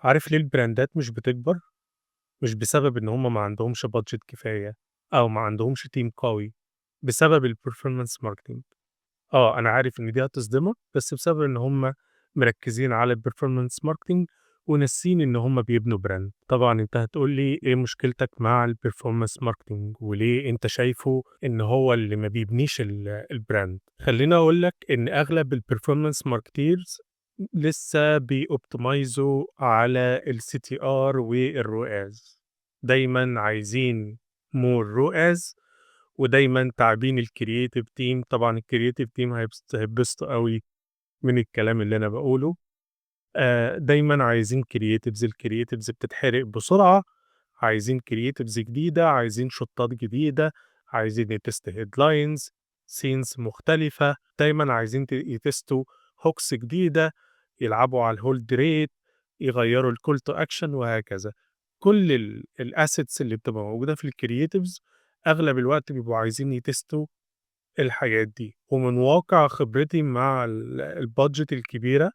عارف ليه البراندات مش بتكبر؟ مش بسبب إن هم ما عندهمش budget كفاية أو ما عندهمش team قوي، بسبب ال performance marketing. أنا عارف إن دي هتصدمك، بس بسبب إن هم مركزين على ال performance marketing وناسيين إن هم بيبنوا brand. طبعًا أنت هتقول لي إيه مشكلتك مع ال performance marketing وليه أنت شايفه إن هو اللي ما بيبنيش ال brand؟ خليني أقول لك إن أغلب ال performance marketers لسه بي optimize وا على ال CTR وال ROAS، دايمًا عايزين more ROAS ودايمًا تاعبين ال creative team. طبعًا ال creative team هيتبسطوا أوي من الكلام اللي أنا باقوله. دايمًا عايزين creatives، ال creatives بتتحرق بسرعة، عايزين creatives جديدة، عايزين شوتات جديدة، عايزين ي test headlines، scenes مختلفة، دايمًا عايزين ي test وا hooks جديدة، يلعبوا على ال hold rate، يغيّروا ال call to action وهكذا. كل ال assets اللي بتبقى موجودة في ال creatives أغلب الوقت بيبقوا عايزين ي test وا الحاجات دي. ومن واقع خبرتي مع ال budget الكبيرة،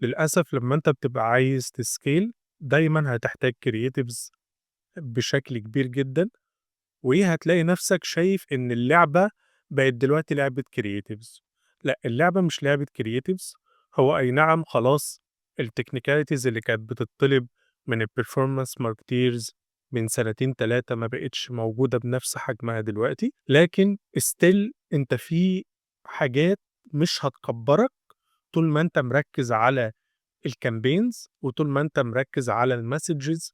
للأسف لمّا أنت بتبقى عايز ت scale دايمًا هتحتاج creatives بشكل كبير جدًا، وهتلاقي نفسك شايف إن اللعبة بقت دلوقتي لعبة creatives. لأ، اللعبة مش لعبة creatives. هو أي نعم خلاص ال technicalities اللي كانت بتطلب من ال performance marketers من سنتين 3 ما بقتش موجودة بنفس حجمها دلوقتي، لكن still أنت في حاجات مش هتكبّرك طول ما أنت مركّز على ال campaigns وطول ما أنت مركّز على ال messages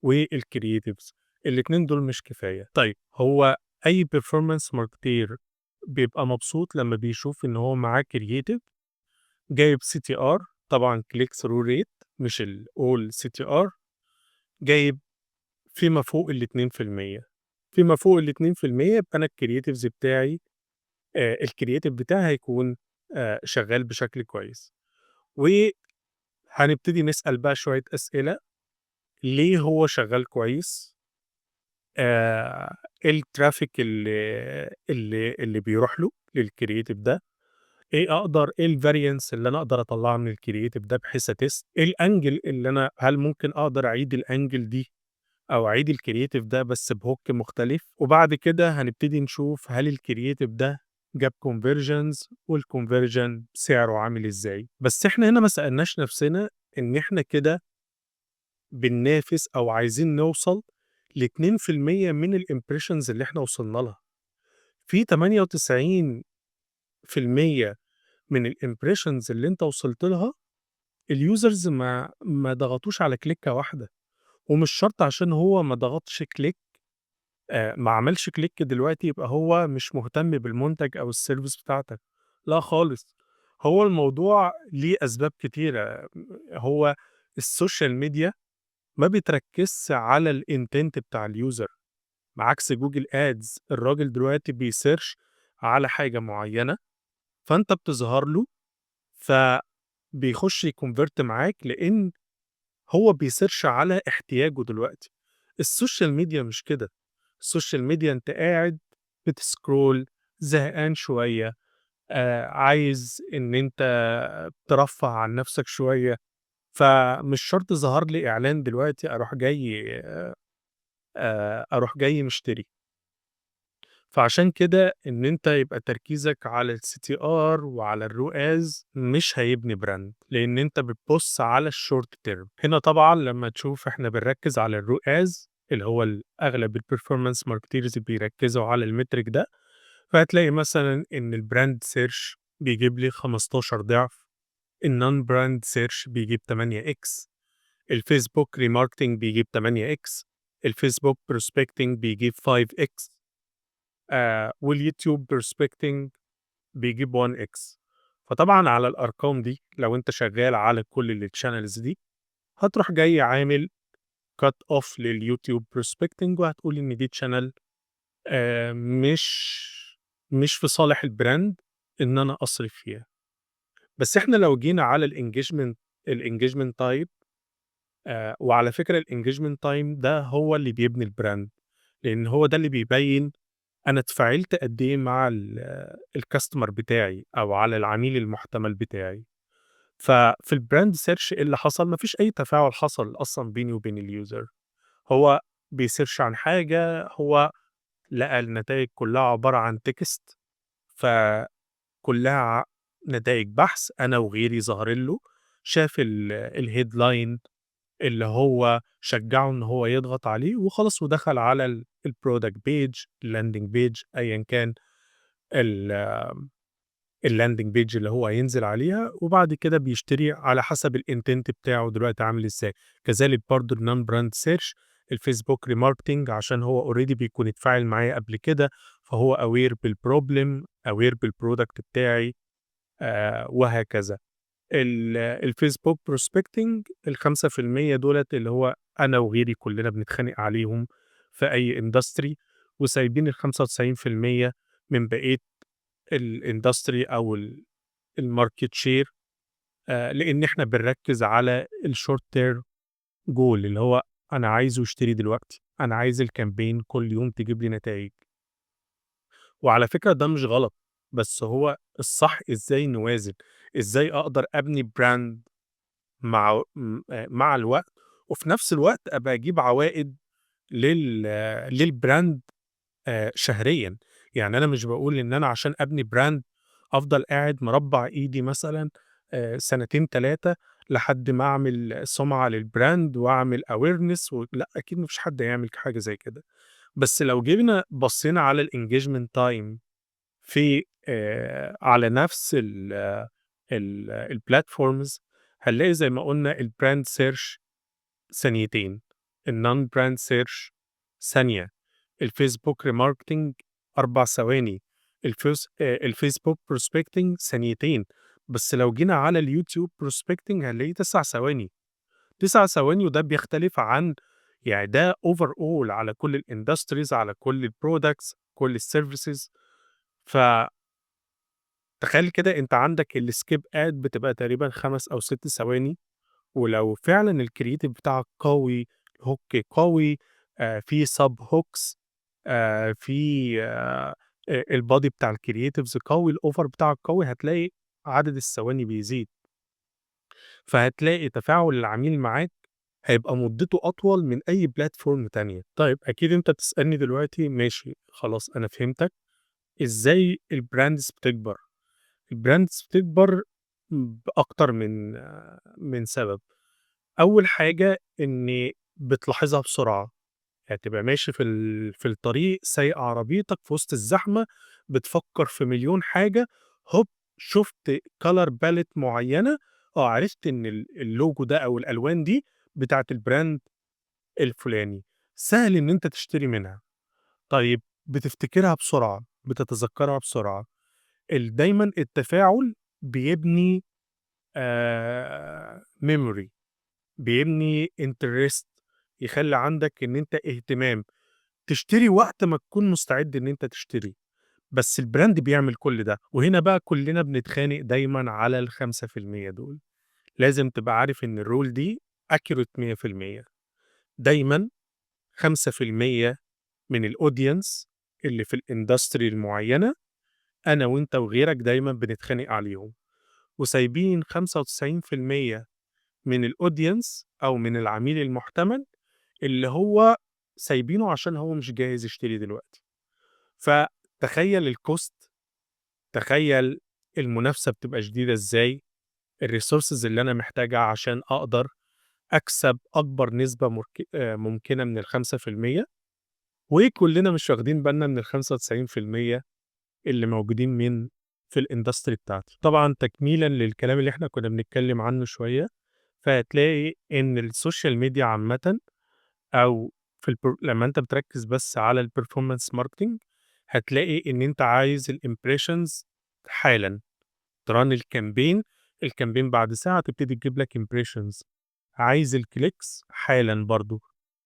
وال creatives، الاتنين دول مش كفاية. طيب، هو أي performance marketer بيبقى مبسوط لمّا بيشوف إن هو معاه creative جايب CTR، طبعًا click through rate مش ال all CTR، جايب فيما فوق ال2%، فيما فوق ال2% يبقى أنا ال creatives بتاعي ال creative بتاعي هيكون شغال بشكل كويس. وهنبتدي نسأل بقى شوية أسئلة: ليه هو شغال كويس؟ إيه ال traffic اللي بيروح له لل creative ده؟ إيه ال variance اللي أنا أقدر أطلّعها من ال creative ده بحيث أ test؟ إيه ال angle اللي أنا هل ممكن أقدر أعيد ال angle دي أو أعيد ال creative ده بس ب hook مختلف؟ وبعد كده هنبتدي نشوف هل ال creative ده جاب conversions وال conversion سعره عامل إزاي. بس إحنا هنا ما سألناش نفسنا إن إحنا كده بننافس أو عايزين نوصل ل2% من ال impressions اللي إحنا وصلنا لها. في 98% من ال impressions اللي أنت وصلت لها ال users ما ضغطوش على كليكة واحدة، ومش شرط عشان هو ما ضغطش click، ما عملش click دلوقتي، يبقى هو مش مهتم بالمنتج أو ال service بتاعتك، لا خالص. هو الموضوع ليه أسباب كتيرة، هو ال social media ما بتركزش على ال intent بتاع ال user، بعكس Google Ads، الراجل دلوقتي بي search على حاجة معينة، فأنت بتظهر له، فبيخش ي convert معاك لإن هو بي search على احتياجه دلوقتي. ال social media مش كده، ال social media أنت قاعد بت scroll، زهقان شوية، عايز إن أنت ترفّه عن نفسك شوية، فمش شرط ظهر لي إعلان دلوقتي أروح جاي مشتري. فعشان كده إن أنت يبقى تركيزك على ال CTR وعلى ال ROAS مش هيبني brand، لإن أنت بتبُص على ال short term. هنا طبعًا لمّا تشوف إحنا بنركّز على ال ROAS اللي هو أغلب ال performance marketers بيركّزوا على ال metric ده، فهتلاقي مثلًا إن ال brand search بيجيب لي 15 ضعف، ال non brand search بيجيب 8x، ال Facebook remarketing بيجيب 8x، ال Facebook prospecting بيجيب 5x، وال YouTube prospecting بيجيب 1x. فطبعًا على الأرقام دي لو أنت شغال على كل ال channels دي هتروح جاي عامل cut off لل YouTube prospecting وهتقول إن دي channel مش في صالح ال brand إن أنا أصرف فيها. بس إحنا لو جينا على ال engagement type، وعلى فكرة ال engagement time ده هو اللي بيبني ال brand، لإن هو ده اللي بيبين أنا اتفاعلت قد إيه مع ال customer بتاعي أو على العميل المحتمل بتاعي. ففي الbrand search إيه اللي حصل؟ ما فيش أي تفاعل حصل أصلًا بيني وبين الuser. هو بيsearch عن حاجة، هو لقى النتايج كلّها عبارة عن text، فكلّها نتايج بحث أنا وغيري ظاهرين له، شاف الheadline اللي هو شجّعه إن هو يضغط عليه وخلاص، ودخل على الproduct page، الlanding page، أيًا كان الlanding page اللي هو هينزل عليها، وبعد كده بيشتري على حسب الintent بتاعه دلوقتي عامل إزاي. كذلك برضه الnon brand search، الفيسبوك remarketing، عشان هو already بيكون اتفاعل معايا قبل كده، فهو aware بالproblem، aware بالproduct بتاعي وهكذا. الفيسبوك prospecting، ال5% دُولة اللي هو أنا وغيري كلنا بنتخانق عليهم في أي industry، وسايبين ال95% من بقية الindustry أو الmarket share، لإن إحنا بنركّز على الshort term goal، اللي هو أنا عايزه يشتري دلوقتي، أنا عايز الcampaign كل يوم تجيب لي نتايج. وعلى فكرة ده مش غلط، بس هو الصح إزاي نوازن، إزاي أقدر أبني brand مع الوقت، وفي نفس الوقت أبقى أجيب عوائد للbrand شهريًا. يعني أنا مش باقول إن أنا عشان أبني brand أفضل قاعد مربّع إيدي مثلًا سنتين 3 لحد ما أعمل سمعة للbrand وأعمل awareness و لأ، أكيد ما فيش حد هيعمل حاجة زي كده. بس لو جينا بصينا على الengagement time في على نفس ال ال الplatforms، هنلاقي زي ما قُلنا الbrand search ثانيتين، الnon brand search ثانية، الفيسبوك remarketing 4 ثواني، الفيسبوك prospecting ثانيتين، بس لو جينا على اليوتيوب prospecting هنلاقيه 9 ثواني، 9 ثواني. وده بيختلف عن، يعني ده overall على كل الindustries، على كل الproducts، كل الservices. ف تخيل كده أنت عندك الskip ad بتبقى تقريبًا 5 أو 6 ثواني، ولو فعلًا الcreative بتاعك قوي، hook قوي، في sub hooks، في الbody بتاع الcreatives قوي، الoffer بتاعك قوي، هتلاقي عدد الثواني بيزيد. فهتلاقي تفاعل العميل معاك هيبقى مدته أطول من أي platform تانية. طيب، أكيد أنت بتسألني دلوقتي: ماشي خلاص، أنا فهمتك، إزاي الbrands بتكبر؟ الbrands بتكبر بأكتر من سبب. أول حاجة إن بتلاحظها بسرعة، يعني تبقى ماشي في الطريق، سايق عربيتك في وسط الزحمة، بتفكر في مليون حاجة، هوب شُفت color palette معينة، عرفت إن الlogo ده أو الألوان دي بتاعة الbrand الفلاني، سهل إن أنت تشتري منها. طيب، بتفتكرها بسرعة، بتتذكرها بسرعة. دايمًا التفاعل بيبني memory، بيبني interest، يخلّي عندك إن أنت اهتمام، تشتري وقت ما تكون مستعد إن أنت تشتري، بس الbrand بيعمل كل ده، وهنا بقى كلنا بنتخانق دايمًا على ال5% دول. لازم تبقى عارف إن الrule دي accurate 100%. دايمًا 5% من الaudience اللي في الindustry المعينة أنا وأنت وغيرك دايمًا بنتخانق عليهم، وسايبين 95% من الaudience أو من العميل المحتمل اللي هو سايبينه عشان هو مش جاهز يشتري دلوقتي. فتخيل الcost، تخيل المنافسة بتبقى شديدة إزاي، الresources اللي أنا محتاجها عشان أقدر أكسب أكبر نسبة مرك ممكنة من ال5%، وكلنا مش واخدين بالنا من ال95% اللي موجودين من في الindustry بتاعتي. طبعًا تكميلًا للكلام اللي إحنا كنا بنتكلم عنه شوية، فهتلاقي إن ال social media عامةً أو في البر لمّا أنت بتركّز بس على الperformance marketing، هتلاقي إن أنت عايز الimpressions حالًا، تrun الcampaign، الcampaign بعد ساعة تبتدي تجيب لك impressions، عايز الclicks حالًا برضه،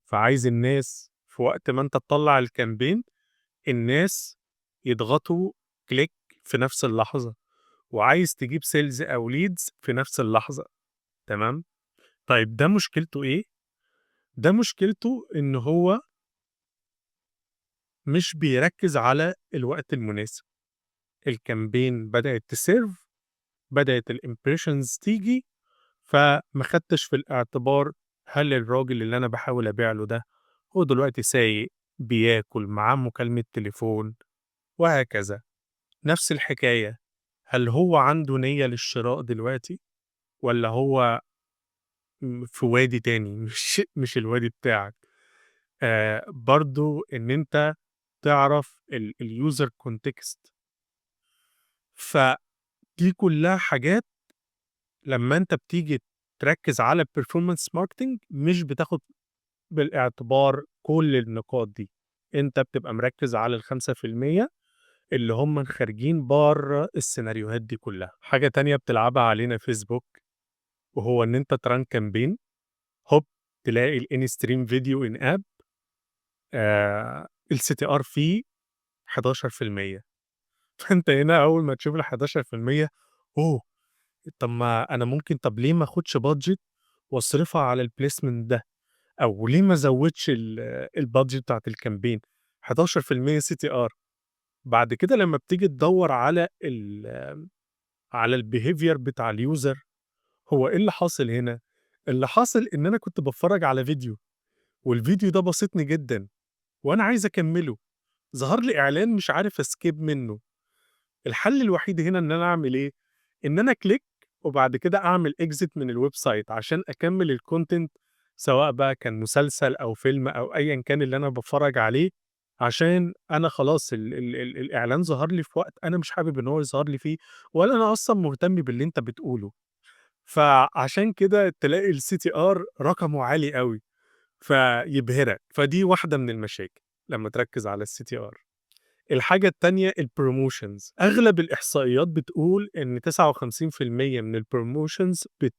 فعايز الناس في وقت ما أنت تطلّع الcampaign الناس يضغطوا click في نفس اللحظة، وعايز تجيب sales أو leads في نفس اللحظة، تمام؟ طيب، ده مشكلته إيه؟ ده مشكلته إن هو مش بيركّز على الوقت المناسب. الcampaign بدأت تserve، بدأت الimpressions تيجي، فما خدتش في الاعتبار هل الراجل اللي أنا باحاول أبيع له ده هو دلوقتي سايق، بياكل، معاه مكالمة تليفون، وهكذا. نفس الحكاية، هل هو عنده نية للشراء دلوقتي والّا هو في وادي تاني مش الوادي بتاعك؟ برضه إن أنت تعرف الuser context. فدي كلها حاجات لمّا أنت بتيجي تركّز على الperformance marketing مش بتاخد بالاعتبار كل النقاط دي، أنت بتبقى مركّز على ال5% اللي هم خارجين برّه السيناريوهات دي كلها. حاجة تانية بتلعبها علينا فيسبوك، وهو إن أنت تrun campaign، هوب تلاقي الin stream video in app الCTR فيه 11%. فأنت هنا أول ما تشوف ال11%، أوه! طب ما أنا ممكن، طب ليه ما آخدش budget وأصرفها على الplacement ده، أو ليه ما أزودش الbudget بتاعة الcampaign؟ 11% CTR. بعد كده لمّا بتيجي تدوّر على الbehavior بتاع الuser، هو إيه اللي حاصل هنا؟ اللي حاصل إن أنا كنت باتفرج على فيديو، والفيديو ده باسطني جدًا وأنا عايز أكمّله، ظهر لي إعلان مش عارف أskip منه. الحل الوحيد هنا إن أنا أعمل إيه؟ إن أنا أclick وبعد كده أعمل exit من الwebsite عشان أكمّل الcontent، سواء بقى كان مسلسل أو فيلم أو أيًا كان اللي أنا باتفرج عليه، عشان أنا خلاص ال ال ال الإعلان ظهر لي في وقت أنا مش حابب إن هو يظهر لي فيه، ولا أنا أصلًا مهتم باللي أنت بتقوله. فعشان كده تلاقي الCTR رقمه عالي أوي، فيبهرك. فدي واحدة من المشاكل لمّا تركّز على الCTR. الحاجة التانية الpromotions. أغلب الإحصائيات بتقول إن 59% من الpromotions بت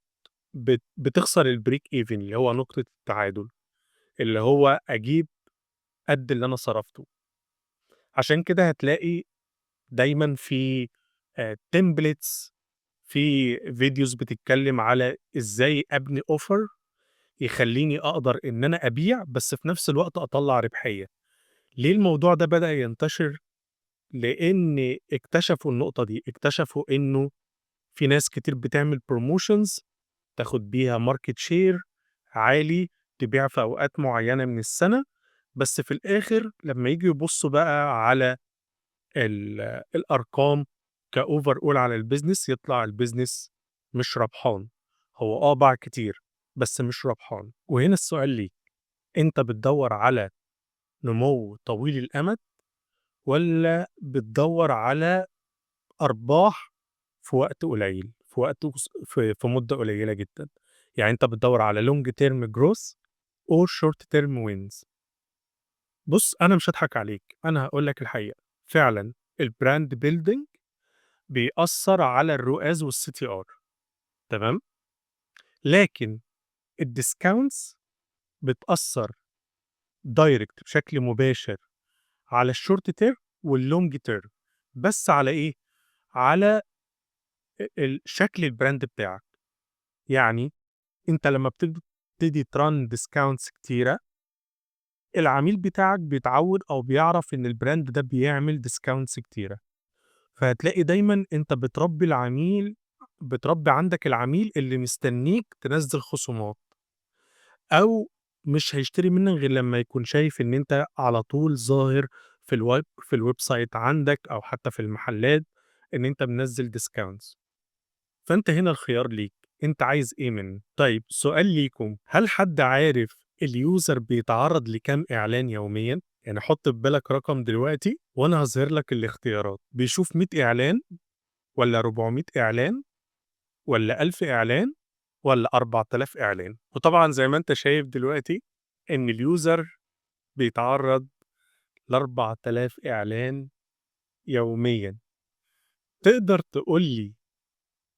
بت بتخسر الbreak even، اللي هو نقطة التعادل، اللي هو أجيب قد اللي أنا صرفته. عشان كده هتلاقي دايمًا في templates، في videos بتتكلم على إزاي أبني offer يخلّيني أقدر إن أنا أبيع بس في نفس الوقت أطلّع ربحية. ليه الموضوع ده بدأ ينتشر؟ لإن اكتشفوا النقطة دي، اكتشفوا إنه في ناس كتير بتعمل promotions تاخد بيها market share عالي، تبيع في أوقات معينة من السنة، بس في الآخر لمّا ييجوا يبصوا بقى على الأرقام كoverall على الbusiness، يطلع الbusiness مش ربحان، هو باع كتير بس مش ربحان. وهنا السؤال ليك، أنت بتدوّر على نمو طويل الأمد والّا بتدوّر على أرباح في وقت قليل، في وقت قص في في مدة قليلة جدًا؟ يعني أنت بتدوّر على long term growth or short term wins؟ بُص، أنا مش هاضحك عليك، أنا هاقول لك الحقيقة، فعلًا الbrand building بيأثّر على الROAS والCTR، تمام؟ لكن الdiscounts بتأثّر direct، بشكل مباشر، على الshort term والlong term، بس على إيه؟ على أ ال شكل الbrand بتاعك. يعني أنت لمّا بتبتدي تrun discounts كتيرة، العميل بتاعك بيتعوّد أو بيعرف إن الbrand ده بيعمل discounts كتيرة، فهتلاقي دايمًا أنت بتربي العميل، بتربي عندك العميل اللي مستنيك تنزّل خصومات. أو مش هيشتري منّك غير لمّا يكون شايف إن أنت على طول ظاهر في الwebsite عندك أو حتى في المحلات إن أنت منزّل discounts. فأنت هنا الخيار ليك، أنت عايز إيه منه؟ طيب، سؤال ليكم، هل حد عارف الuser بيتعرّض لكام إعلان يوميًا؟ يعني حُط في بالك رقم دلوقتي وأنا هاظهر لك الاختيارات، بيشوف 100 إعلان والّا 400 إعلان والّا 1000 إعلان والّا 4000 إعلان؟ وطبعًا زي ما أنت شايف دلوقتي إن الuser بيتعرّض ل4000 إعلان يوميًا. تقدر تقول لي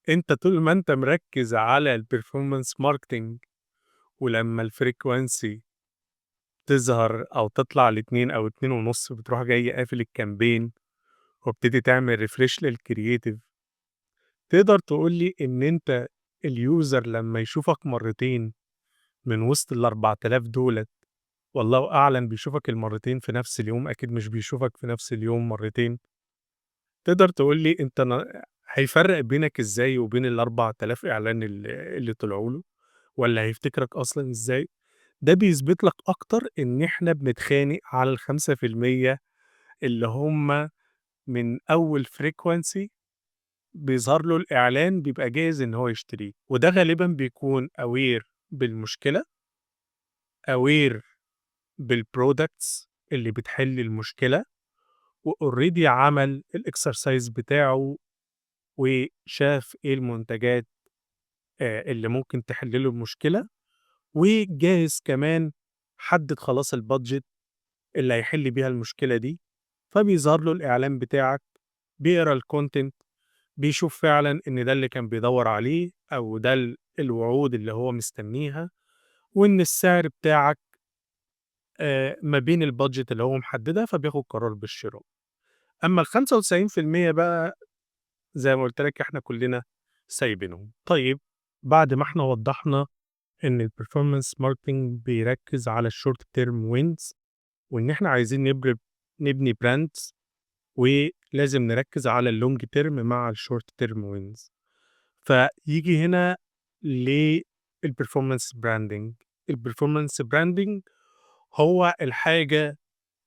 أنت طول ما أنت مركّز على الperformance marketing، ولمّا الfrequency تظهر أو تطلع ل2 أو 2.5 بتروح جاي قافل الcampaign وابتدي تعمل refresh للcreative، تقدر تقول لي إن أنت الuser لمّا يشوفك مرتين من وسط ال4000 دُولة، والله أعلم بيشوفك المرتين في نفس اليوم، أكيد مش بيشوفك في نفس اليوم مرتين. تقدر تقول لي أنت هيفرّق بينك إزاي وبين ال4000 إعلان اللي طلعوا له، والّا هيفتكرك أصلًا إزاي؟ ده بيثبت لك أكتر إن إحنا بنتخانق على ال5% اللي هم من أول frequency بيظهر له الإعلان بيبقى جاهز إن هو يشتريه، وده غالبًا بيكون aware بالمشكلة، aware بالproducts اللي بتحل المشكلة، وalready عمل الexercise بتاعه وشاف إيه المنتجات اللي ممكن تحل له المشكلة، وجاهز كمان حدد خلاص الbudget اللي هيحل بيها المشكلة دي، فبيظهر له الإعلان بتاعك، بيقرا الcontent، بيشوف فعلًا إن ده اللي كان بيدوّر عليه أو ده الوعود اللي هو مستنيها، وإن السعر بتاعك ما بين الbudget اللي هو محددها، فبياخد قرار بالشراء. أمّا ال95% بقى زي ما قُلت لك إحنا كلنا سايبينهم. طيب، بعد ما إحنا وضّحنا إن الperformance marketing بيركّز على الshort term wins، وإن إحنا عايزين نبني brands ولازم نركّز على الlong term مع الshort term wins. فييجي هنا للperformance branding. الperformance branding هو الحاجة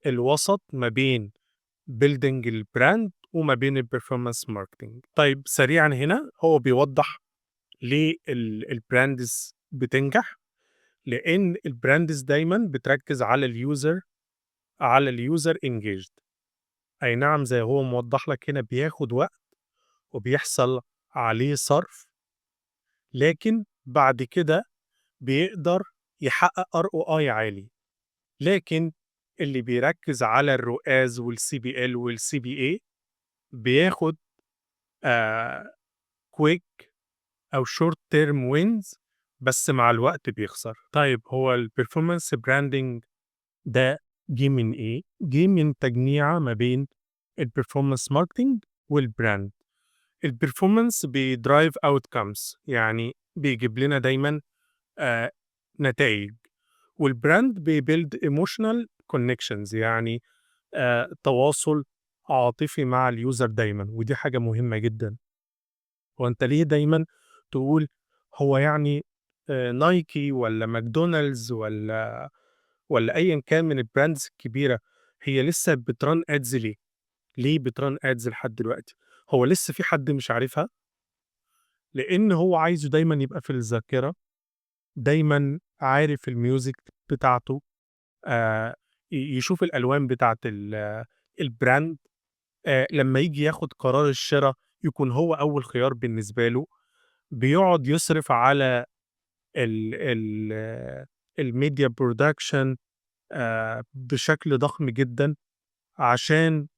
الوسط ما بين building الbrand وما بين الperformance marketing. طيب، سريعًا هنا هو بيوضّح ليه الbrands بتنجح، لإن الbrands دايمًا بتركّز على الuser engaged. أي نعم، زي هو موضّح لك هنا بياخد وقت وبيحصل عليه صرف، لكن بعد كده بيقدر يحقق ROI عالي. لكن اللي بيركّز على الROAS والCPL والCPA بياخد quick أو short term wins، بس مع الوقت بيخسر. طيب، هو الperformance branding ده جه من إيه؟ جه من تجميعة ما بين الperformance marketing والbrand. الperformance بيdrive outcomes، يعني بيجيب لنا دايمًا نتايج، والbrand بيbuild emotional connections، يعني تواصل عاطفي مع الuser دايمًا، ودي حاجة مهمة جدًا. هو أنت ليه دايمًا تقول هو يعني Nike والّا ماكدونالدز والّا أيًا كان من الbrands الكبيرة هي لسه بتrun ads ليه؟ ليه بتrun ads لحد دلوقتي؟ هو لسه في حد مش عارفها؟ لإن هو عايزه دايمًا يبقى في الذاكرة، دايمًا عارف الmusic بتاعته، يشوف الألوان بتاعة الbrand، لمّا ييجي ياخد قرار الشرا يكون هو أول خيار بالنسبة له، بيقعد يصرف على ال ال الmedia production بشكل ضخم جدًا عشان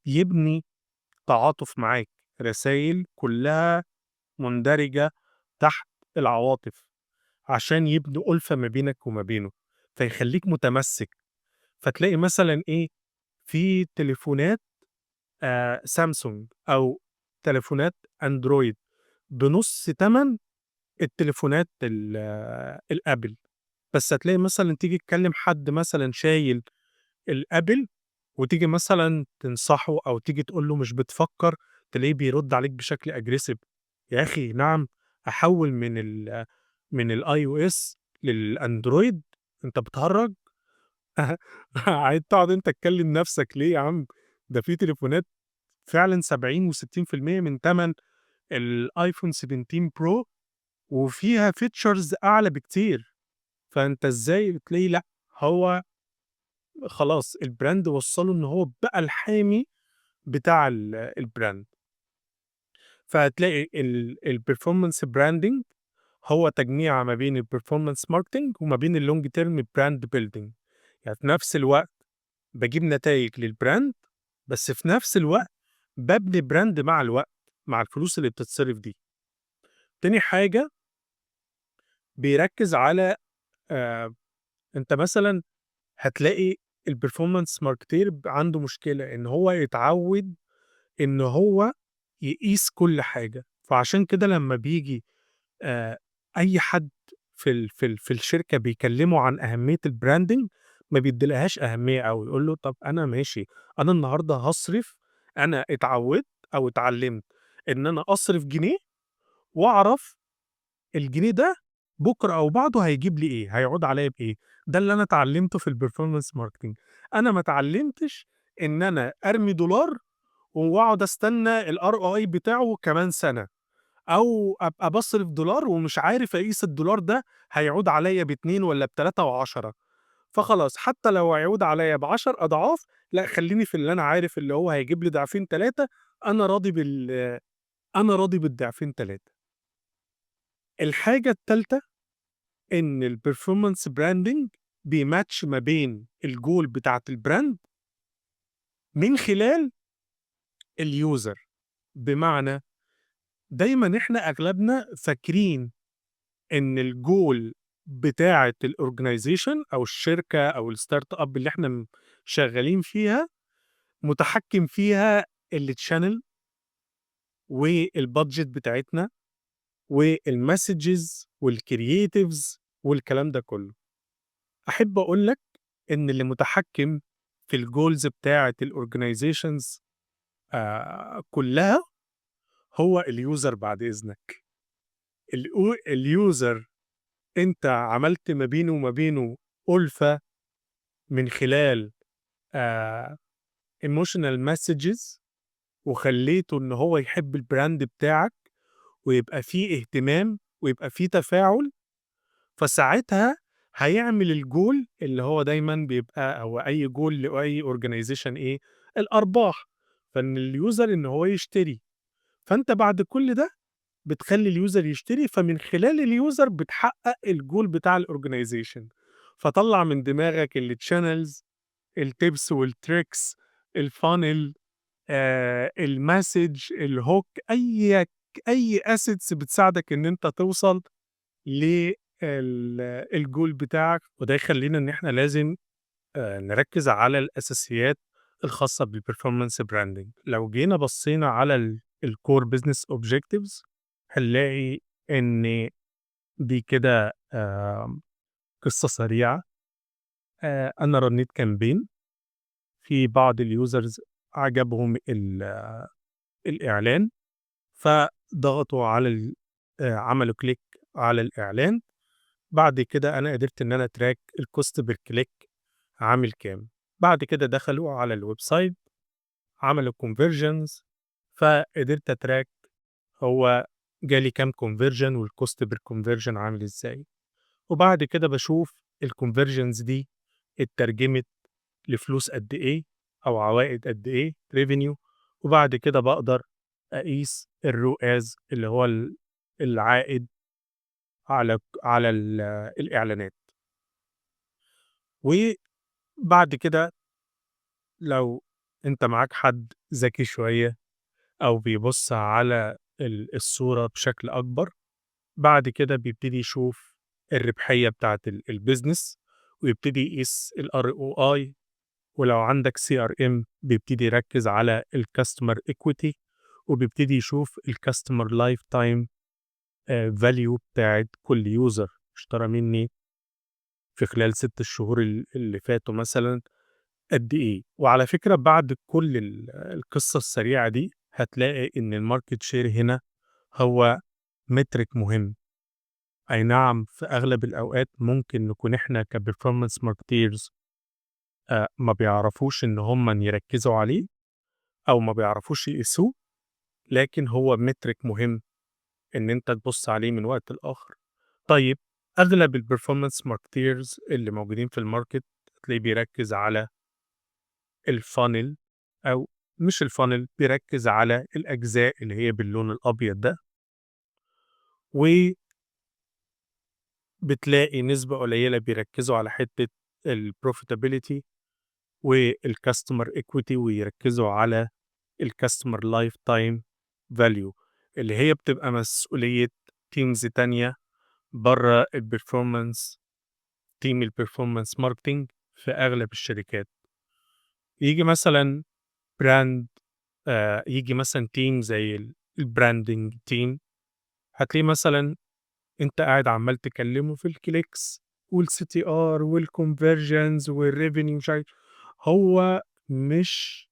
يبني تعاطف معاك، رسايل كلّها مندرجة تحت العواطف، عشان يبنوا أُلفة ما بينك وما بينه، فيخلّيك متمسك. فتلاقي مثلًا إيه، في تليفونات سامسونج أو تليفونات أندرويد بنُص تَمَن التليفونات الApple، بس هتلاقي مثلًا تيجي تكلم حد مثلًا شايل الApple وتيجي مثلًا تنصحه أو تيجي تقول له مش بتفكّر، تلاقيه بيرد عليك بشكل aggressive: "يا أخي نعم، أحوّل من الiOS لل Android؟ أنت بتهرّج؟" عايز تقعد أنت تكلم نفسك ليه يا عم؟ ده في تليفونات فعلًا 70 و60% من تَمَن الiPhone 17 Pro وفيها features أعلى بكتير، فأنت إزاي تلاقيه؟ لأ، هو خلاص الbrand وصّله إن هو بقى الحامي بتاع الbrand. فهتلاقي الperformance branding هو تجميعة ما بين الperformance marketing وما بين الlong term brand building، يعني في نفس الوقت باجيب نتايج للbrand، بس في نفس الوقت بابني brand مع الوقت، مع الفلوس اللي بتتصرف دي. تاني حاجة، بيركّز على أنت مثلًا هتلاقي الperformance marketer عنده مشكلة إن هو يتعوّد إن هو يقيس كل حاجة، فعشان كده لمّا بييجي أي حد في الشركة بيكلمه عن أهمية الbranding ما بيديلهاش أهمية أوي، يقول له: "طب أنا ماشي، أنا النهارده هاصرف، أنا اتعودت أو اتعلمت إن أنا أصرف جنيه وأعرف الجنيه ده بكرة أو بعده هيجيب لي إيه، هيعود عليّا بإيه. ده اللي أنا اتعلمته في الperformance marketing. أنا ما اتعلمتش إن أنا أرمي دولار وأقعد أستنى الROI بتاعه كمان سنة، أو أبقى باصرف دولار ومش عارف أقيس الدولار ده هيعود عليّا ب2 والّا ب3 و10. فخلاص، حتى لو هيعود عليّا ب10 أضعاف، لأ، خلّيني في اللي أنا عارف اللي هو هيجيب لي ضعفين 3، أنا راضي بالضعفين 3. الحاجة التالتة إن الperformance branding بيmatch ما بين الgoal بتاعة الbrand من خلال الuser. بمعنى، دايمًا إحنا أغلبنا فاكرين إن الgoal بتاعة الorganization أو الشركة أو الstartup اللي إحنا شغالين فيها متحكم فيها الchannel والbudget بتاعتنا والmessages والcreatives والكلام ده كله. أحب أقول لك إن اللي متحكم في الgoals بتاعة الorganizations كلها هو الuser بعد إذنك. الuser أنت عملت ما بينه وما بينه أُلفة من خلال emotional messages، وخلّيته إن هو يحب الbrand بتاعك ويبقى في اهتمام ويبقى في تفاعل، فساعتها هيعمل الgoal اللي هو دايمًا بيبقى أو أي goal لأي organization إيه؟ الأرباح، فإن الuser إن هو يشتري. فأنت بعد كل ده بتخلّي الuser يشتري، فمن خلال الuser بتحقق الgoal بتاع الorganization. فطلّع من دماغك الchannels، الtips والtricks، الfunnel، الmessage، الhook، أي assets بتساعدك إن أنت توصل لل الgoal بتاعك. وده يخلّينا إن إحنا لازم نركّز على الأساسيات الخاصة بالperformance branding. لو جينا بصينا على الcore business objectives، هنلاقي إن دي كده قصة سريعة. أنا رنيت campaign، في بعض الusers عجبهم الإعلان، فضغطوا على ال عملوا click على الإعلان. بعد كده أنا قدرت إن أنا أtrack الcost per click عامل كام. بعد كده دخلوا على الwebsite، عملوا conversions، فقدرت أtrack هو جالي كام conversion والcost per conversion عامل إزاي. وبعد كده باشوف الconversions دي اترجمت لفلوس قد إيه أو عوائد قد إيه، revenue. وبعد كده باقدر أقيس الROAS اللي هو العائد على الإعلانات. وبعد كده لو أنت معاك حد ذكي شوية أو بيبُص على الصورة بشكل أكبر، بعد كده بيبتدي يشوف الربحية بتاعة الbusiness ويبتدي يقيس الROI، ولو عندك CRM بيبتدي يركّز على الcustomer equity وبيبتدي يشوف الcustomer lifetime value بتاعة كل user اشترى منّي في خلال 6 شهور اللي فاتوا مثلًا قد إيه. وعلى فكرة، بعد كل القصة السريعة دي هتلاقي إن الmarket share هنا هو metric مهم. أي نعم، في أغلب الأوقات ممكن نكون إحنا كperformance marketeers ما بيعرفوش إن هم يركّزوا عليه أو ما بيعرفوش يقيسوه، لكن هو metric مهم إن أنت تبُص عليه من وقت لآخر. طيب، أغلب الperformance marketeers اللي موجودين في الmarket هتلاقيه بيركّز على الfunnel، أو مش الfunnel، بيركّز على الأجزاء اللي هي باللون الأبيض ده. و بتلاقي نسبة قليلة بيركّزوا على حتّة الprofitability والcustomer equity ويركّزوا على الcustomer lifetime value، اللي هي بتبقى مسؤولية teams تانية برّه الperformance team، الperformance marketing في أغلب الشركات. ييجي مثلًا brand ييجي مثلًا team زي الbranding team، هتلاقيه مثلًا أنت قاعد عمّال تكلمه في الclicks والCTR والconversions والrevenue، مش عارف، هو مش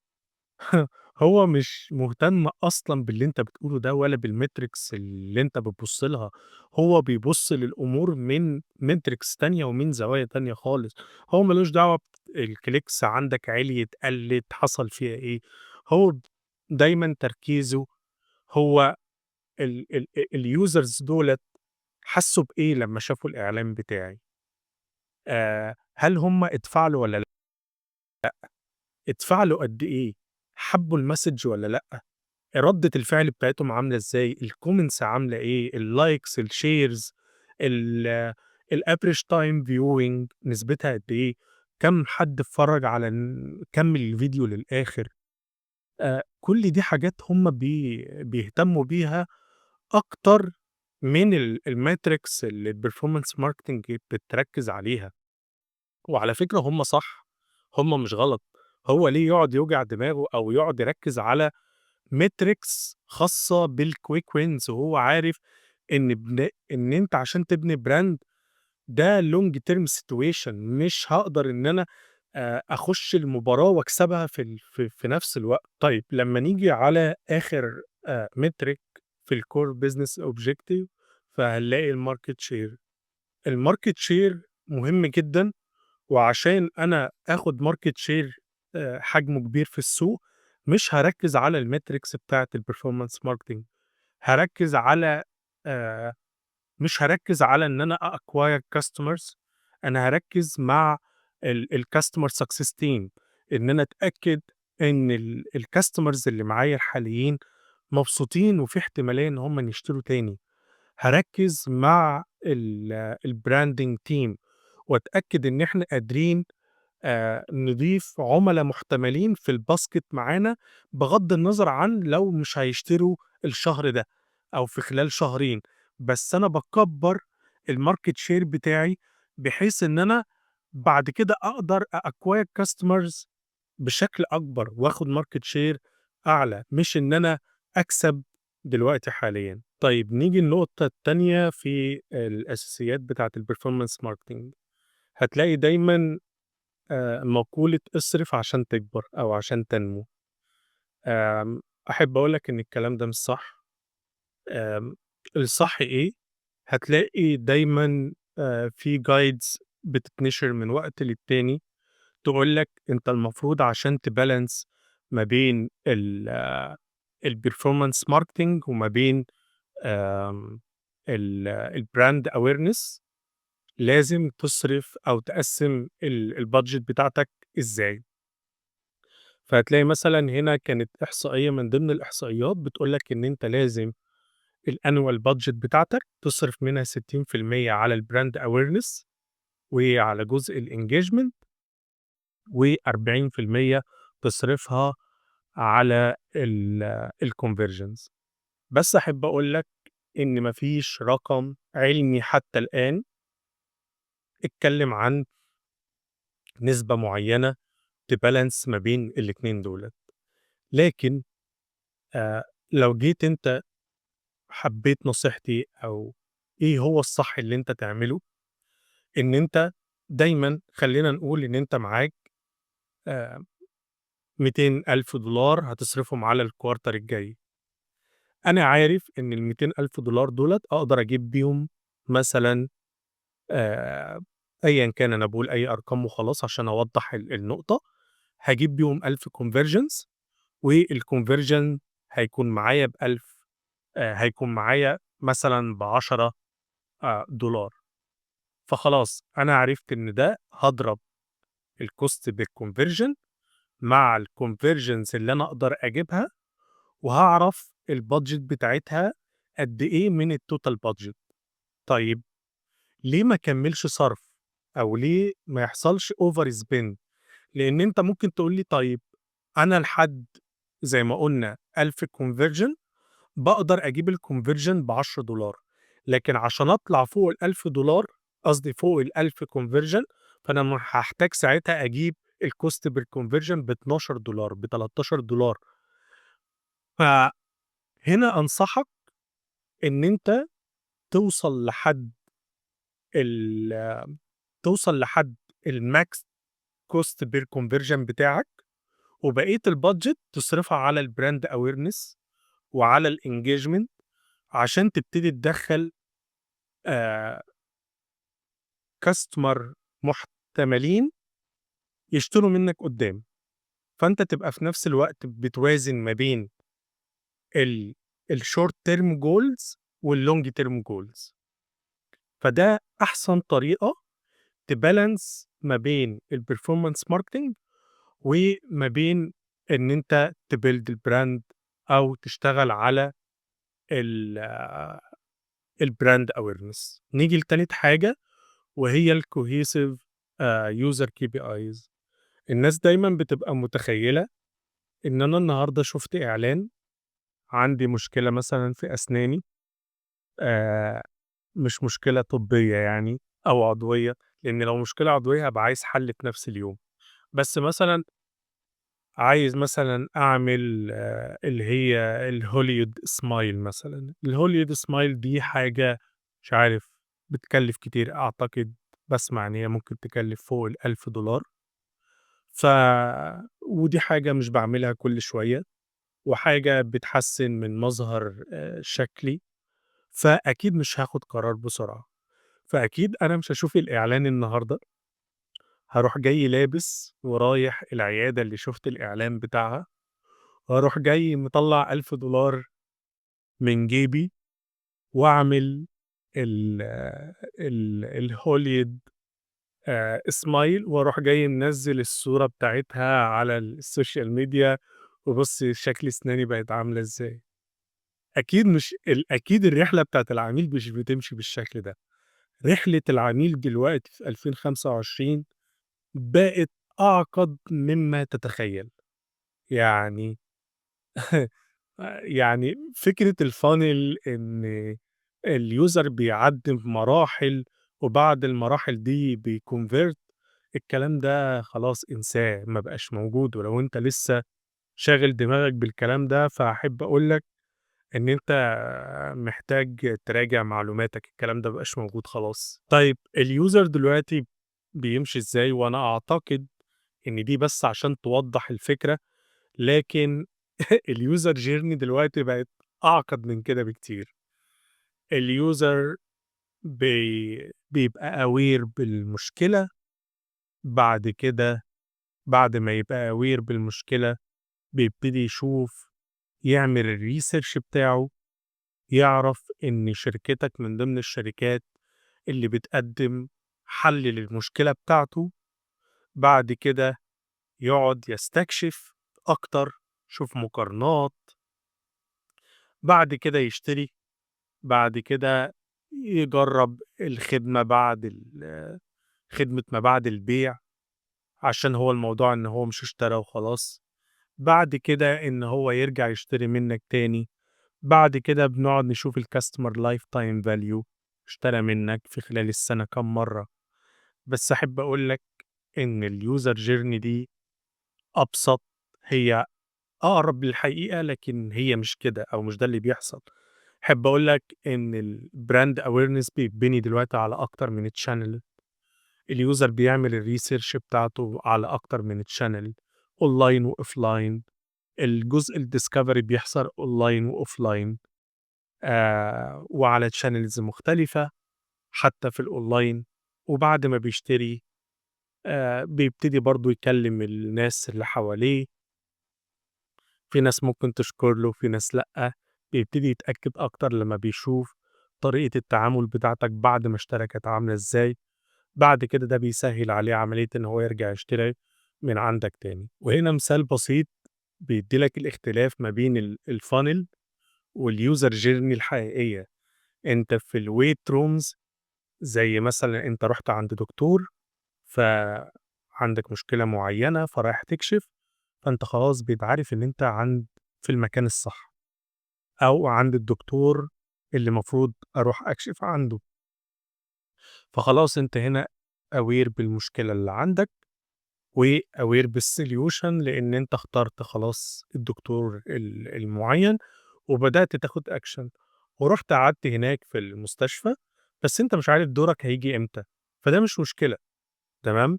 هو مش مهتم أصلًا باللي أنت بتقوله ده ولا بال metrics اللي أنت بتبُص لها، هو بيبُص للأمور من metrics تانية ومن زوايا تانية خالص. هو ما لوش دعوة ال clicks عندك عِليت، قلِّت، حصل فيها إيه، هو دايمًا تركيزه هو ال ال ال users دُولة حسّوا بإيه لمّا شافوا الإعلان بتاعي؟ هل هم اتفاعلوا والّا لأ؟ اتفاعلوا قد إيه؟ حبّوا ال message والّا لأ؟ ردة الفعل بتاعتهم عاملة إزاي؟ ال comments عاملة إيه؟ ال likes، ال shares، ال average time viewing نسبتها قد إيه؟ كام حد اتفرج على كمّل الفيديو للآخر؟ كل دي حاجات هم بيهتموا بيها أكتر من ال metrics اللي ال performance marketing بتركز عليها. وعلى فكرة هم صح، هم مش غلط. هو ليه يقعد يوجع دماغه أو يقعد يركز على metrics خاصة بال quick wins وهو عارف إن أنت عشان تبني brand ده long term situation، مش هاقدر إن أنا أخش المباراة وأكسبها في ال في في نفس الوقت. طيب، لمّا نيجي على آخر metric في ال core business objective، فهنلاقي ال market share. ال market share مهم جدًا، وعشان أنا آخد market share حجمه كبير في السوق، مش هاركّز على ال metrics بتاعة ال performance marketing، هاركّز على مش هاركّز على إن أنا أ acquire customers، أنا هاركّز مع ال customer success team، إن أنا أتأكد إن ال customers اللي معايا الحاليين مبسوطين وفي احتمالية إن هم يشتروا تاني. هاركّز مع ال branding team وأتأكد إن إحنا قادرين نضيف عُملا محتملين في ال basket معانا، بغض النظر عن لو مش هيشتروا الشهر ده أو في خلال شهرين، بس أنا باكبّر ال market share بتاعي بحيث إن أنا بعد كده أقدر أ acquire customers بشكل أكبر وآخد market share أعلى، مش إن أنا أكسب دلوقتي حاليًا. طيب، نيجي النقطة التانية في الأساسيات بتاعة ال performance marketing. هتلاقي دايمًا مقولة اصرف عشان تكبر أو عشان تنمو. أحب أقول لك إن الكلام ده مش صح. الصح إيه؟ هتلاقي دايمًا في guides بتتنشر من وقت للتاني تقول لك أنت المفروض عشان ت balance ما بين ال performance marketing وما بين ال brand awareness لازم تصرف أو تقسّم ال budget بتاعتك إزاي. فهتلاقي مثلًا هنا كانت إحصائية من ضمن الإحصائيات بتقول لك إن أنت لازم ال annual budget بتاعتك تصرف منها 60% على ال brand awareness وعلى جزء ال engagement، و40% تصرفها على ال conversions. بس أحب أقول لك إن ما فيش رقم علمي حتى الآن اتكلم عن نسبة معينة ت balance ما بين الاتنين دُولة. لكن لو جيت أنت حبيت نصيحتي أو إيه هو الصح اللي أنت تعمله، إن أنت دايمًا خلّينا نقول إن أنت معاك $200,000 هتصرفهم على ال quarter الجاي. أنا عارف إن ال200,000 دولار دُولة أقدر أجيب بيهم مثلًا أيًا كان، أنا باقول أي أرقام وخلاص عشان أوضّح النقطة، هاجيب بيهم 1000 conversions، وال conversion هيكون معايا ب1000، هيكون معايا مثلًا ب10 دولار. فخلاص أنا عرفت إن ده هاضرب ال cost بال conversion مع ال conversions اللي أنا أقدر أجيبها، وهاعرف ال budget بتاعتها قد إيه من ال total budget. طيب، ليه ما أكمّلش صرف أو ليه ما يحصلش over spend؟ لإن أنت ممكن تقول لي طيب، أنا لحد زي ما قُلنا 1000 conversion باقدر أجيب ال conversion ب10 دولار، لكن عشان أطلع فوق ال1000 دولار، قصدي فوق ال1000 conversion، فأنا هاحتاج ساعتها أجيب ال cost per conversion ب12 دولار، ب13 دولار. فهنا أنصحك إن أنت توصل لحد ال max cost per conversion بتاعك. وبقية الbudget تصرفها على الbrand awareness وعلى الengagement عشان تبتدي تدخّل customer محتملين يشتروا منّك قدّام. فأنت تبقى في نفس الوقت بتوازن ما بين الshort term goals والlong term goals. فده أحسن طريقة تbalance ما بين الperformance marketing وما بين إن أنت تbuild الbrand أو تشتغل على الbrand awareness. نيجي لتالت حاجة، وهي الcohesive user KPIs. الناس دايمًا بتبقى متخيلة إن أنا النهارده شُفت إعلان، عندي مشكلة مثلًا في أسناني، مش مشكلة طبية يعني أو عضوية، لإن لو مشكلة عضوية هابقى عايز حل في نفس اليوم، بس مثلًا عايز مثلًا أعمل اللي هي الHollywood smile مثلًا. الHollywood smile دي حاجة مش عارف بتكلف كتير، أعتقد باسمع إن هي ممكن تكلف فوق ال1000$. ودي حاجة مش باعملها كل شوية، وحاجة بتحسّن من مظهر شكلي، فأكيد مش هاخد قرار بسرعة. فأكيد أنا مش هاشوف الإعلان النهارده، هاروح جاي لابس ورايح العيادة اللي شُفت الإعلان بتاعها، وأروح جاي مطلّع 1000$ من جيبي وأعمل ال ال الHollywood smile، وأروح جاي منزّل الصورة بتاعتها على ال social media، وبُص شكل أسناني بقت عاملة إزاي. أكيد مش ال أكيد الرحلة بتاعة العميل مش بتمشي بالشكل ده. رحلة العميل دلوقتي في 2025 بقت أعقد مما تتخيل. يعني فكرة الfunnel، إن الuser بيعدّي بمراحل وبعد المراحل دي بيconvert، الكلام ده خلاص انساه، ما بقاش موجود. ولو أنت لسه شاغل دماغك بالكلام ده، فأحب أقول لك إن أنت محتاج تراجع معلوماتك، الكلام ده ما بقاش موجود خلاص. طيب، الuser دلوقتي بيمشي إزاي؟ وأنا أعتقد إن دي بس عشان توضّح الفكرة، لكن الuser journey دلوقتي بقت أعقد من كده بكتير. الuser بيبقى aware بالمشكلة، بعد كده بعد ما يبقى aware بالمشكلة بيبتدي يشوف، يعمل الresearch بتاعه، يعرف إن شركتك من ضمن الشركات اللي بتقدم حل للمشكلة بتاعته. بعد كده يقعد يستكشف أكتر، يشوف مقارنات، بعد كده يشتري، بعد كده يجرب الخدمة بعد خدمة ما بعد البيع، عشان هو الموضوع إن هو مش اشترى وخلاص. بعد كده إن هو يرجع يشتري منك تاني. بعد كده بنقعد نشوف الcustomer lifetime value، اشترى منك في خلال السنة كام مرة. بس أحب أقول لك إن الuser journey دي أبسط، هي أقرب للحقيقة، لكن هي مش كده أو مش ده اللي بيحصل. أحب أقول لك إن الbrand awareness بيتبني دلوقتي على أكتر من channel. الuser بيعمل الresearch بتاعته على أكتر من channel، online وoffline. الجزء الdiscovery بيحصل online وoffline وعلى channels مختلفة حتى في الonline. وبعد ما بيشتري بيبتدي برضه يكلم الناس اللي حواليه. في ناس ممكن تشكر له، في ناس لأ. بيبتدي يتأكد أكتر لمّا بيشوف طريقة التعامل بتاعتك بعد ما اشترى كانت عاملة إزاي. بعد كده ده بيسهّل عليه عملية إن هو يرجع يشتري من عندك تاني. وهنا مثال بسيط بيدّي لك الاختلاف ما بين الfunnel والuser journey الحقيقية. أنت في الwait rooms، زي مثلًا أنت رُحت عند دكتور، فعندك مشكلة معينة فرايح تكشف، فأنت خلاص بيبقى عارف إن أنت في المكان الصح أو عند الدكتور اللي المفروض أروح أكشف عنده. فخلاص أنت هنا aware بالمشكلة اللي عندك وaware بالsolution، لإن أنت اخترت خلاص الدكتور المعين وبدأت تاخد action ورُحت قعدت هناك في المستشفى، بس أنت مش عارف دورك هييجي إمتى، فده مش مشكلة، تمام؟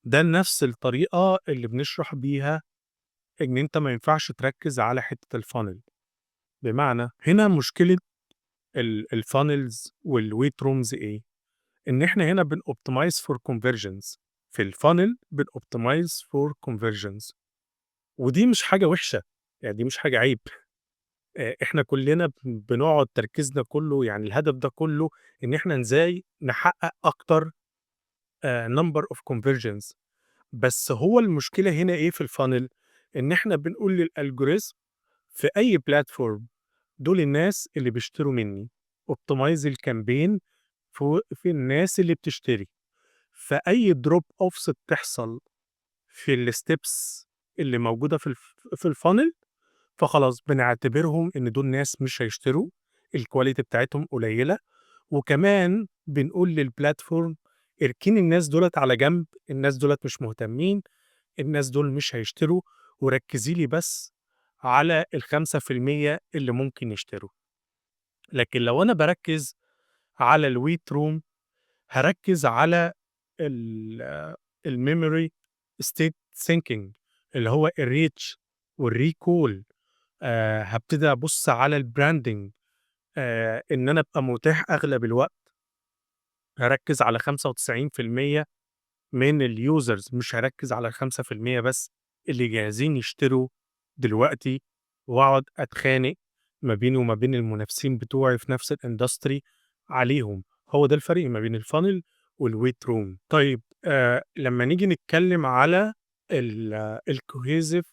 ده نفس الطريقة اللي بنشرح بيها إن أنت ما ينفعش تركّز على حتّة الfunnel. بمعنى هنا مشكلة الfunnels والwait rooms إيه؟ إن إحنا هنا بنoptimize for conversions، في الfunnel بنoptimize for conversions، ودي مش حاجة وحشة، يعني دي مش حاجة عيب. إحنا كلّنا بنقعد تركيزنا كلّه، يعني الهدف ده كلّه إن إحنا إزاي نحقق أكتر number of conversions. بس هو المشكلة هنا إيه في الfunnel؟ إن إحنا بنقول للalgorithm في أي platform: دول الناس اللي بيشتروا منّي، optimize الcampaign في الناس اللي بتشتري. فأي drop offs بتحصل في الsteps اللي موجودة في الfunnel، فخلاص بنعتبرهم إن دول ناس مش هيشتروا، الquality بتاعتهم قليلة. وكمان بنقول للplatform: اركني الناس دُولة على جنب، الناس دُولة مش مهتمين، الناس دول مش هيشتروا، وركّزي لي بس على ال5% اللي ممكن يشتروا. لكن لو أنا باركّز على الwait room، هاركّز على الmemory state thinking، اللي هو الreach والrecall. هابتدي أبُص على الbranding، إن أنا أبقى متاح أغلب الوقت. هاركّز على 95% من الusers، مش هاركّز على ال5% بس اللي جاهزين يشتروا دلوقتي، وأقعد أتخانق ما بيني وما بين المنافسين بتوعي في نفس الindustry عليهم. هو ده الفرق ما بين الfunnel والwait room. طيب، لمّا نيجي نتكلم على ال cohesive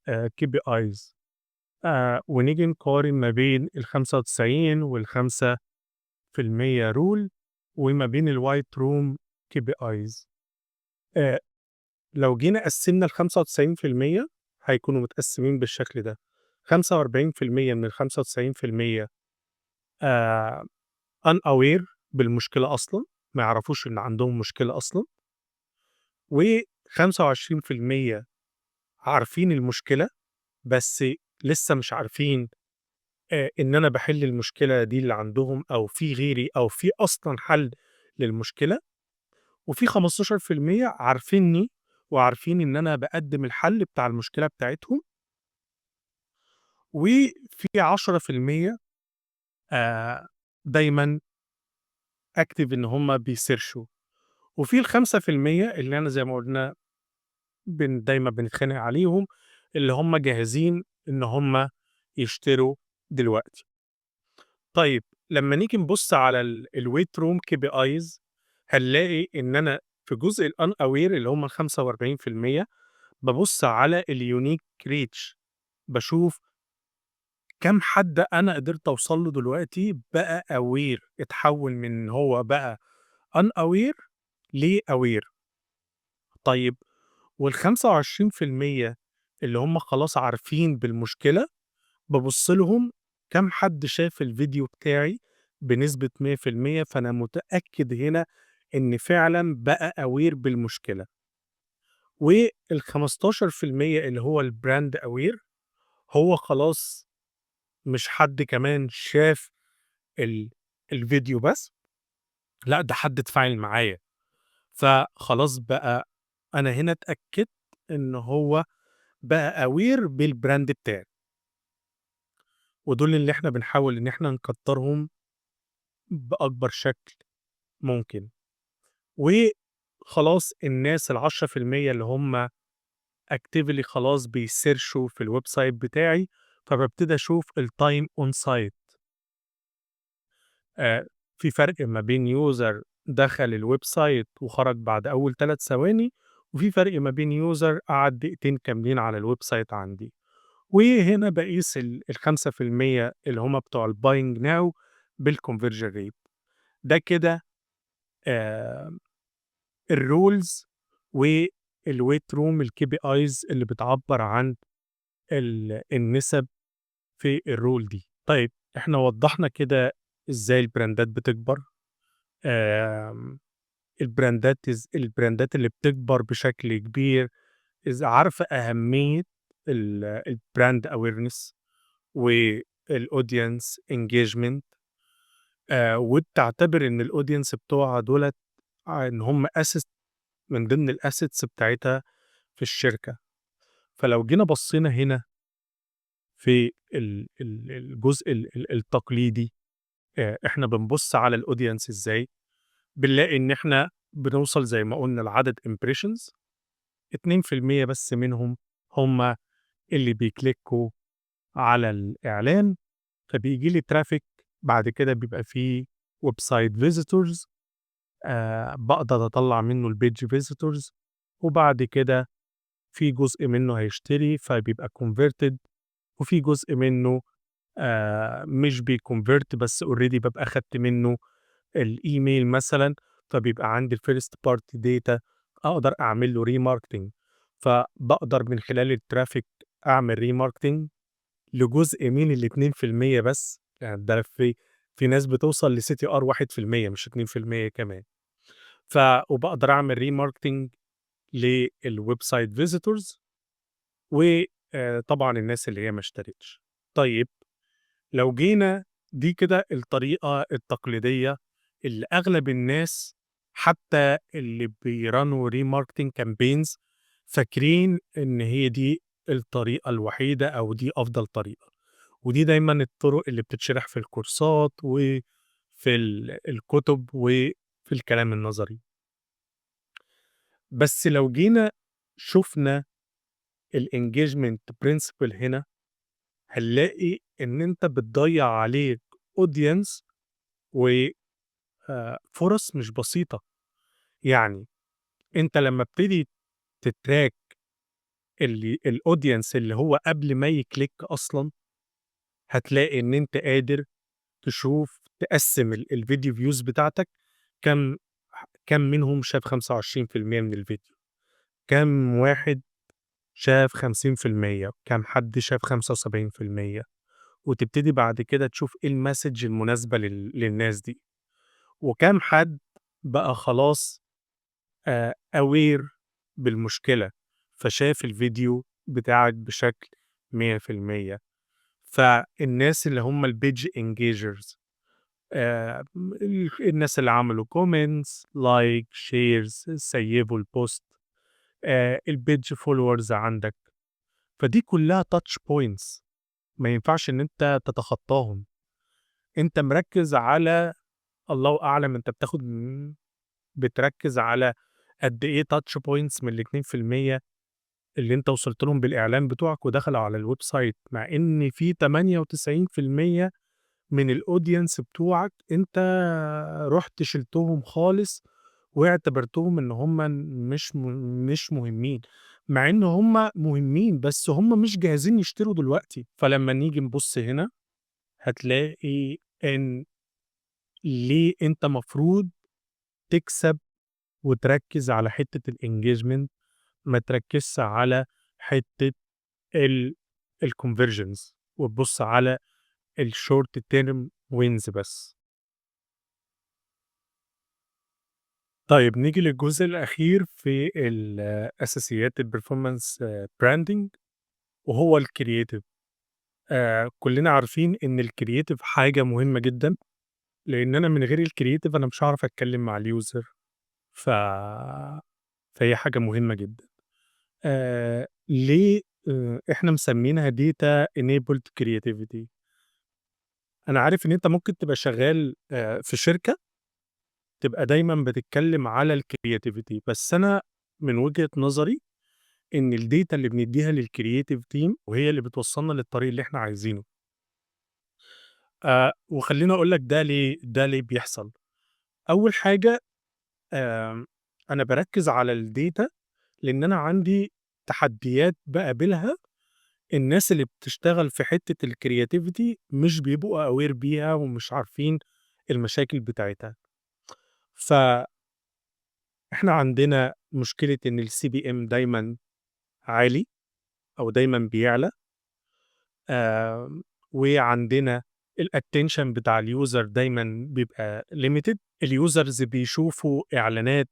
KPIs، ونيجي نقارن ما بين ال95 وال5% rule وما بين الwait room KPIs، لو جينا قسّمنا ال95% هيكونوا متقسمين بالشكل ده: 45% من ال95% unaware بالمشكلة أصلًا، ما يعرفوش إن عندهم مشكلة أصلًا. و25% عارفين المشكلة، بس لسه مش عارفين إن أنا باحل المشكلة دي اللي عندهم أو في غيري أو في أصلًا حل للمشكلة. وفي 15% عارفينّي وعارفين إن أنا باقدّم الحل بتاع المشكلة بتاعتهم. وفي 10% دايمًا active إن هم بي search وا. وفي ال5% اللي أنا زي ما قُلنا دايمًا بنتخانق عليهم، اللي هم جاهزين إن هم يشتروا دلوقتي. طيب، لمّا نيجي نبُص على الwait room KPIs، هنلاقي إن أنا في جزء الunaware اللي هم ال45% بابُص على الunique reach، باشوف كام حد أنا قدرت أوصل له دلوقتي بقى aware، اتحوّل من إن هو بقى unaware لaware. طيب، وال25% اللي هم خلاص عارفين بالمشكلة، بابُص لهم كام حد شاف الفيديو بتاعي بنسبة 100%، فأنا متأكد هنا إن فعلًا بقى aware بالمشكلة. وال15% اللي هو الbrand aware، هو خلاص مش حد كمان شاف الفيديو بس، لأ، ده حد اتفاعل معايا، فخلاص بقى أنا هنا اتأكدت إن هو بقى aware بالbrand بتاعي. ودول اللي إحنا بنحاول إن إحنا نكترهم بأكبر شكل ممكن. وخلاص الناس ال10% اللي هم actively خلاص بي search وا في الwebsite بتاعي، فبابتدي أشوف الtime on site. في فرق ما بين user دخل الwebsite وخرج بعد أول 3 ثواني، وفي فرق ما بين user قعد دقيقتين كاملين على الwebsite عندي. وهنا باقيس ال5% اللي هم بتوع الbuying now بالconversion rate. ده كده الrules والwait room الKPIs اللي بتعبّر عن النسب في الrule دي. طيب، إحنا وضّحنا كده إزاي ال brandات بتكبر، ال brandات اللي بتكبر بشكل كبير إذا عارفة أهمية الbrand awareness والaudience engagement، وبتعتبر إن الaudience بتوعها دُولة إن هم asset من ضمن الassets بتاعتها في الشركة. فلو جينا بصينا هنا في ال ال الجزء ال ال التقليدي، إحنا بنبُص على الaudience إزاي؟ بنلاقي إن إحنا بنوصل زي ما قُلنا لعدد impressions، 2% بس منهم هم اللي بيكليكوا على الإعلان، فبييجي لي traffic. بعد كده بيبقى في website visitors، باقدر أطلّع منه الpage visitors، وبعد كده في جزء منه هيشتري فبيبقى converted، وفي جزء منه مش بيconvert بس already بابقى خدت منه الإيميل مثلًا، فبيبقى عندي الfirst party data أقدر أعمل له remarketing. فباقدر من خلال الtraffic أعمل remarketing لجزء من ال2% بس، يعني ده في ناس بتوصل لCTR 1% مش 2% كمان. وباقدر أعمل remarketing للwebsite visitors و طبعًا الناس اللي هي ما اشترتش. طيب، لو جينا دي كده الطريقة التقليدية اللي أغلب الناس حتى اللي بي run وا remarketing campaigns فاكرين إن هي دي الطريقة الوحيدة أو دي أفضل طريقة، ودي دايمًا الطرق اللي بتتشرح في الكورسات وفي الكتب وفي الكلام النظري. بس لو جينا شُفنا الengagement principle هنا، هنلاقي إن أنت بتضيّع عليك audience و فرص مش بسيطة. يعني أنت لمّا ابتدي تtrack اللي الaudience اللي هو قبل ما يclick أصلًا، هتلاقي إن أنت قادر تشوف تقسّم الvideo views بتاعتك، كام منهم شاف 25% من الفيديو، كام واحد شاف 50%، كام حد شاف 75%، وتبتدي بعد كده تشوف إيه الmessage المناسبة للناس دي، وكام حد بقى خلاص aware بالمشكلة، فشاف الفيديو بتاعك بشكل 100%. فالناس اللي هم الpage engagers، ال الناس اللي عملوا comments، like، shares، سيّفوا الpost، الpage followers عندك، فدي كلّها touch points ما ينفعش إن أنت تتخطاهم. أنت مركّز على الله أعلم أنت بتاخد بتركّز على قد إيه touch points من ال2% اللي أنت وصلت لهم بالإعلان بتوعك ودخلوا على الwebsite، مع إن في 98% من الaudience بتوعك أنت رُحت شِلتهم خالص واعتبرتهم إن هم مش مهمين، مع إن هم مهمين بس هم مش جاهزين يشتروا دلوقتي. فلمّا نيجي نبُص هنا هتلاقي إن ليه أنت مفروض تكسب وتركّز على حتّة الengagement، ما تركّزش على حتّة الconversions وتبُص على الshort term wins بس. طيب، نيجي للجزء الأخير في الأساسيات الperformance branding وهو الcreative. كلنا عارفين إن الcreative حاجة مهمة جدًا، لإن أنا من غير الcreative أنا مش هاعرف أتكلم مع الuser، فهي حاجة مهمة جدًا. ليه إحنا مسمينها data enabled creativity؟ أنا عارف إن أنت ممكن تبقى شغال في شركة تبقى دايمًا بتتكلم على الcreativity، بس أنا من وجهة نظري إن الdata اللي بندّيها للcreative team وهي اللي بتوصّلنا للطريق اللي إحنا عايزينه. وخلّيني أقول لك ده ليه بيحصل. أول حاجة، أنا باركّز على الdata لإن أنا عندي تحديات باقابلها الناس اللي بتشتغل في حتّة الcreativity مش بيبقوا aware بيها ومش عارفين المشاكل بتاعتها. إحنا عندنا مشكلة إن الCPM دايمًا عالي أو دايمًا بيعلى. وعندنا الattention بتاع الuser دايمًا بيبقى limited، الusers بيشوفوا إعلانات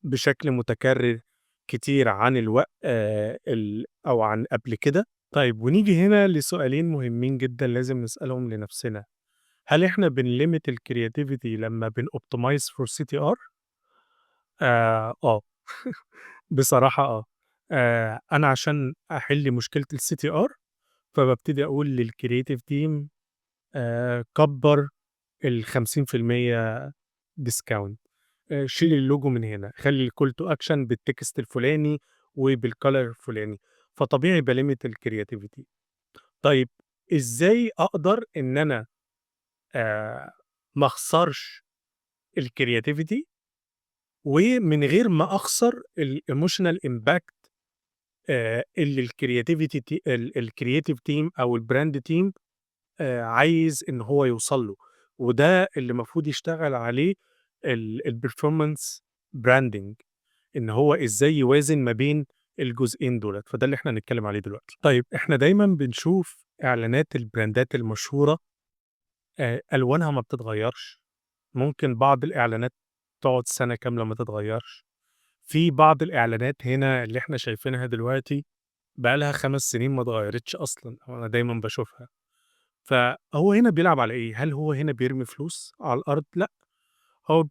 بشكل متكرر كتير عن الوق ال أو عن قبل كده. طيب، ونيجي هنا لسؤالين مهمين جدًا لازم نسألهم لنفسنا، هل إحنا بنlimit الcreativity لمّا بنoptimize for CTR؟ آه، بصراحة آه. أنا عشان أحل مشكلة الCTR، فبابتدي أقول للcreative team كبّر ال50% discount، شيل الlogo من هنا، خلّي الcall to action بالtext الفلاني وبالcolor الفلاني، فطبيعي بlimit الcreativity. طيب، إزاي أقدر إن أنا ما أخسرش الcreativity ومن غير ما أخسر الemotional impact اللي الcreativity ت ال الcreative team أو الbrand team عايز إن هو يوصل له؟ وده اللي المفروض يشتغل عليه الperformance branding، إن هو إزاي يوازن ما بين الجزئين دُولة، فده اللي إحنا هنتكلم عليه دلوقتي. طيب، إحنا دايمًا بنشوف إعلانات البراندات المشهورة ألوانها ما بتتغيّرش، ممكن بعض الإعلانات تقعد سنة كاملة ما تتغيّرش. في بعض الإعلانات هنا اللي إحنا شايفينها دلوقتي بقى لها 5 سنين ما اتغيّرتش أصلًا، وأنا دايمًا باشوفها. فهو هنا بيلعب على إيه؟ هل هو هنا بيرمي فلوس على الأرض؟ لأ، هو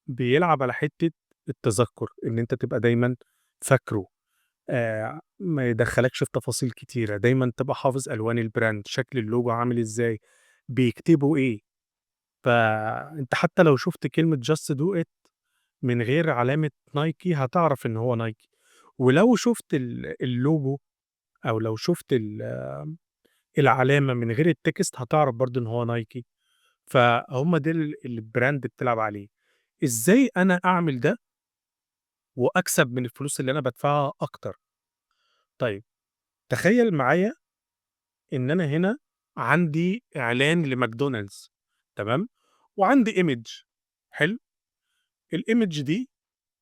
بيلعب على حتّة التذكُّر، إن أنت تبقى دايمًا فاكره، ما يدخّلكش في تفاصيل كتيرة، دايمًا تبقى حافظ ألوان الbrand، شكل الlogo عامل إزاي، بيكتبوا إيه. فأنت حتى لو شُفت كلمة just do it من غير علامة Nike هتعرف إن هو Nike، ولو شُفت الlogo أو لو شُفت العلامة من غير الtext هتعرف برضه إن هو Nike. فهُم دول اللي الbrand بتلعب عليه. إزاي أنا أعمل ده وأكسب من الفلوس اللي أنا بادفعها أكتر؟ طيب، تخيل معايا إن أنا هنا عندي إعلان لماكدونالدز، تمام؟ وعندي image حلو؟ الimage دي،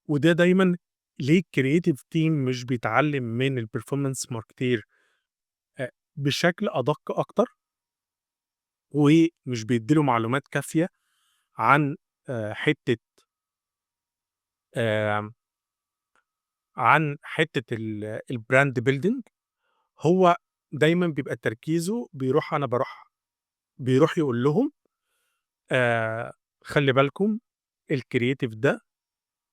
وده دايمًا ليه الcreative team مش بيتعلم من الperformance marketer بشكل أدق أكتر ومش بيدّي له معلومات كافية عن حتّة عن حتّة الbrand building. هو دايمًا بيبقى تركيزه بيروح أنا باروح بيروح يقول لهم خلّي بالكم، الcreative ده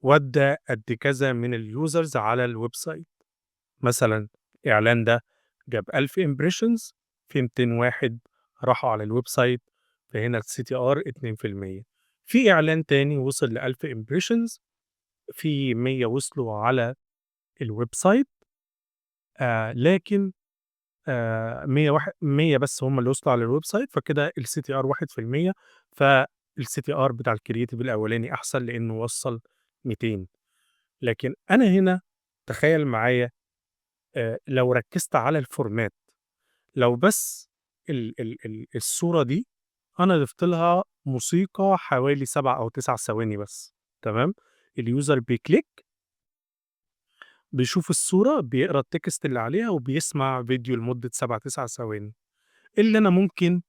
ودّى قد كذا من الusers على الwebsite. مثلًا الإعلان ده جاب 1000 impressions، في 200 واحد راحوا على الwebsite، فهنا الCTR 2%. في إعلان تاني وصل ل1000 impressions، في 100 وصلوا على الwebsite، لكن 100 100 بس هم اللي وصلوا على الwebsite، فكده الCTR 1%، فالCTR بتاع الcreative الأولاني أحسن لإنه وصّل 200. لكن أنا هنا تخيل معايا لو ركّزت على الformat، لو بس ال ال ال الصورة دي أنا ضِفت لها موسيقى حوالي 7 أو 9 ثواني بس، تمام؟ الuser بيclick، بيشوف الصورة، بيقرا الtext اللي عليها، وبيسمع فيديو لمدة 7، 9 ثواني. إيه اللي أنا ممكن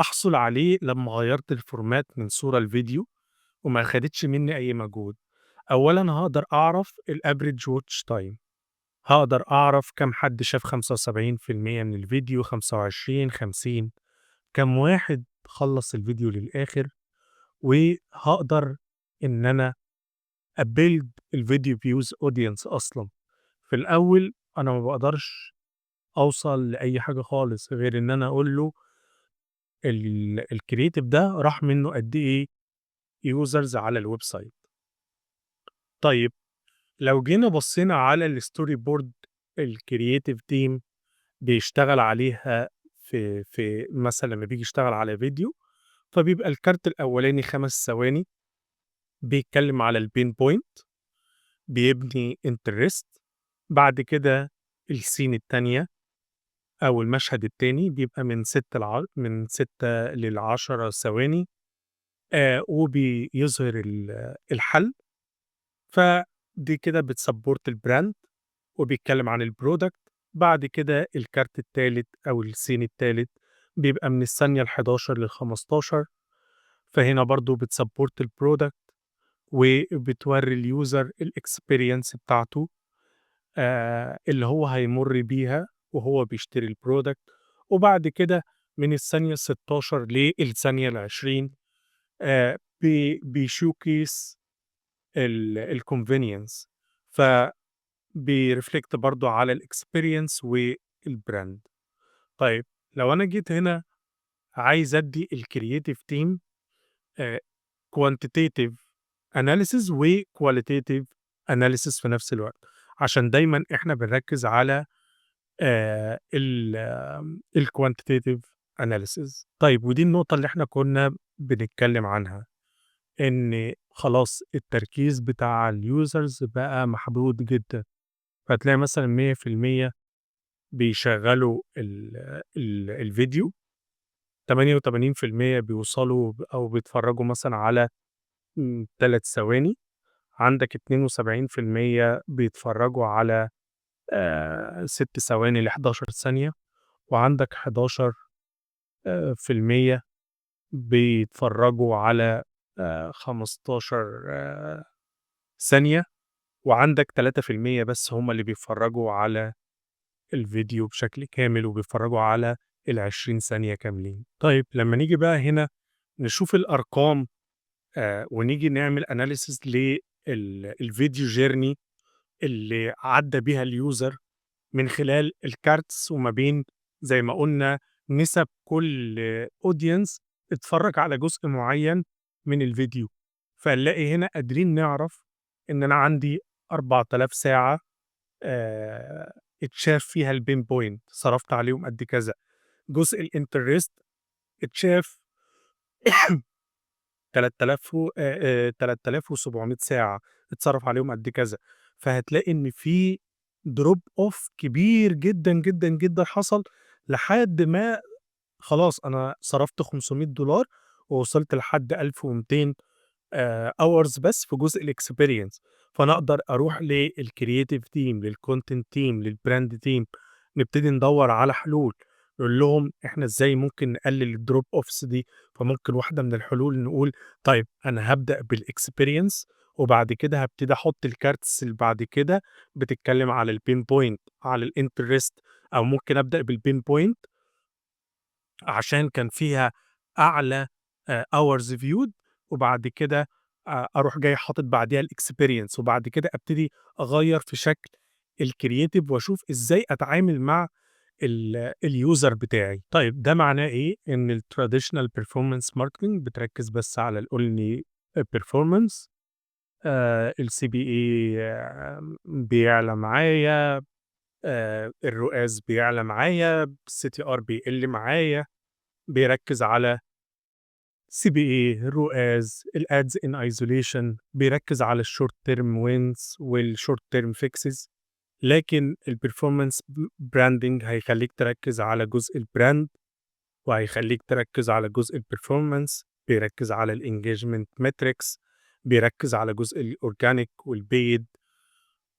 أحصل عليه لمّا غيّرت الformat من صورة لفيديو وما أخدتش منّي أي مجهود؟ أولًا، هاقدر أعرف الaverage watch time، هاقدر أعرف كام حد شاف 75% من الفيديو، 25، 50، كام واحد خلّص الفيديو للآخر، وهاقدر إن أنا أbuild الvideo views audience أصلًا. في الأول أنا ما باقدرش أوصل لأي حاجة خالص غير إن أنا أقول له الcreative ده راح منّه قد إيه users على الwebsite. طيب، لو جينا بصّينا على الstoryboard الcreative team بيشتغل عليها في مثلًا لمّا بييجي يشتغل على فيديو، فبيبقى الكارت الأولاني 5 ثواني بيتكلم على الpain point، بيبني interest. بعد كده الscene التانية أو المشهد التاني بيبقى من 6 لل10 ثواني وبيظهر الحل، فدي كده بتsupport الbrand وبيتكلم عن الproduct. بعد كده الكارت التالت أو الscene التالت بيبقى من الثانية ال11 لل15، فهنا برضه بتsupport الproduct وبتورّي الuser الexperience بتاعته اللي هو هيمُر بيها وهو بيشتري الproduct. وبعد كده من الثانية ال16 للثانية ال20 بي بيshowcase الconvenience. فده بي reflect برضه على ال experience وال brand. طيب، لو أنا جيت هنا عايز أدّي ال creative team quantitative analysis و qualitative analysis في نفس الوقت، عشان دايمًا إحنا بنركّز على ال الquantitative analysis. طيب، ودي النقطة اللي إحنا كنا بنتكلم عنها، إن خلاص التركيز بتاع ال users بقى محدود جدًا، فتلاقي مثلًا 100% بيشغّلوا ال ال الفيديو، 88% بيوصلوا أو بيتفرّجوا مثلًا على 3 ثواني، عندك 72% بيتفرّجوا على 6 ثواني ل11 ثانية، وعندك 11 في المِيّة بيتفرّجوا على 15 ثانية، وعندك 3% بس هم اللي بيتفرّجوا على الفيديو بشكل كامل وبيتفرّجوا على ال20 ثانية كاملين. طيب، لمّا نيجي بقى هنا نشوف الأرقام ونيجي نعمل analysis لل الvideo journey اللي عدّى بيها ال user من خلال ال cards، وما بين زي ما قُلنا نسب كل audience اتفرّج على جزء معيّن من الفيديو، فنلاقي هنا قادرين نعرف إن أنا عندي 4000 ساعة اتشاف فيها ال pain point، صرفت عليهم قد كذا. جزء ال interest اتشاف 3000 و 3700 ساعة، اتصرف عليهم قد كذا. فهتلاقي إن في drop off كبير جدًا، جدًا، جدًا حصل لحد ما خلاص أنا صرفت $500 ووصلت لحد 1200 hours بس في جزء ال experience. فأنا أقدر أروح لل creative team، لل content team، لل brand team، نبتدي ندوّر على حلول، نقول لهم إحنا إزاي ممكن نقلل ال drop offs دي. فممكن واحدة من الحلول نقول طيب، أنا هابدأ بال experience وبعد كده هابتدي أحط ال cards اللي بعد كده بتتكلم على ال pain point، على ال interest، أو ممكن أبدأ بال pain point عشان كان فيها أعلى hours viewed، وبعد كده أروح جاي حاطط بعديها ال experience، وبعد كده أبتدي أغيّر في شكل ال creative وأشوف إزاي أتعامل مع ال user بتاعي. طيب، ده معناه إيه؟ إن ال traditional performance marketing بتركّز بس على ال only performance، ال CPA بيعلى معايا، ال ROAS بيعلى معايا، ال CTR بيقل معايا، بيركّز على CPA، ROAS، ال ads in isolation، بيركّز على ال short term wins وال short term fixes. لكن ال performance branding هيخلّيك تركّز على جزء ال brand وهيخلّيك تركّز على جزء ال performance، بيركّز على ال engagement metrics، بيركّز على جزء ال organic وال paid،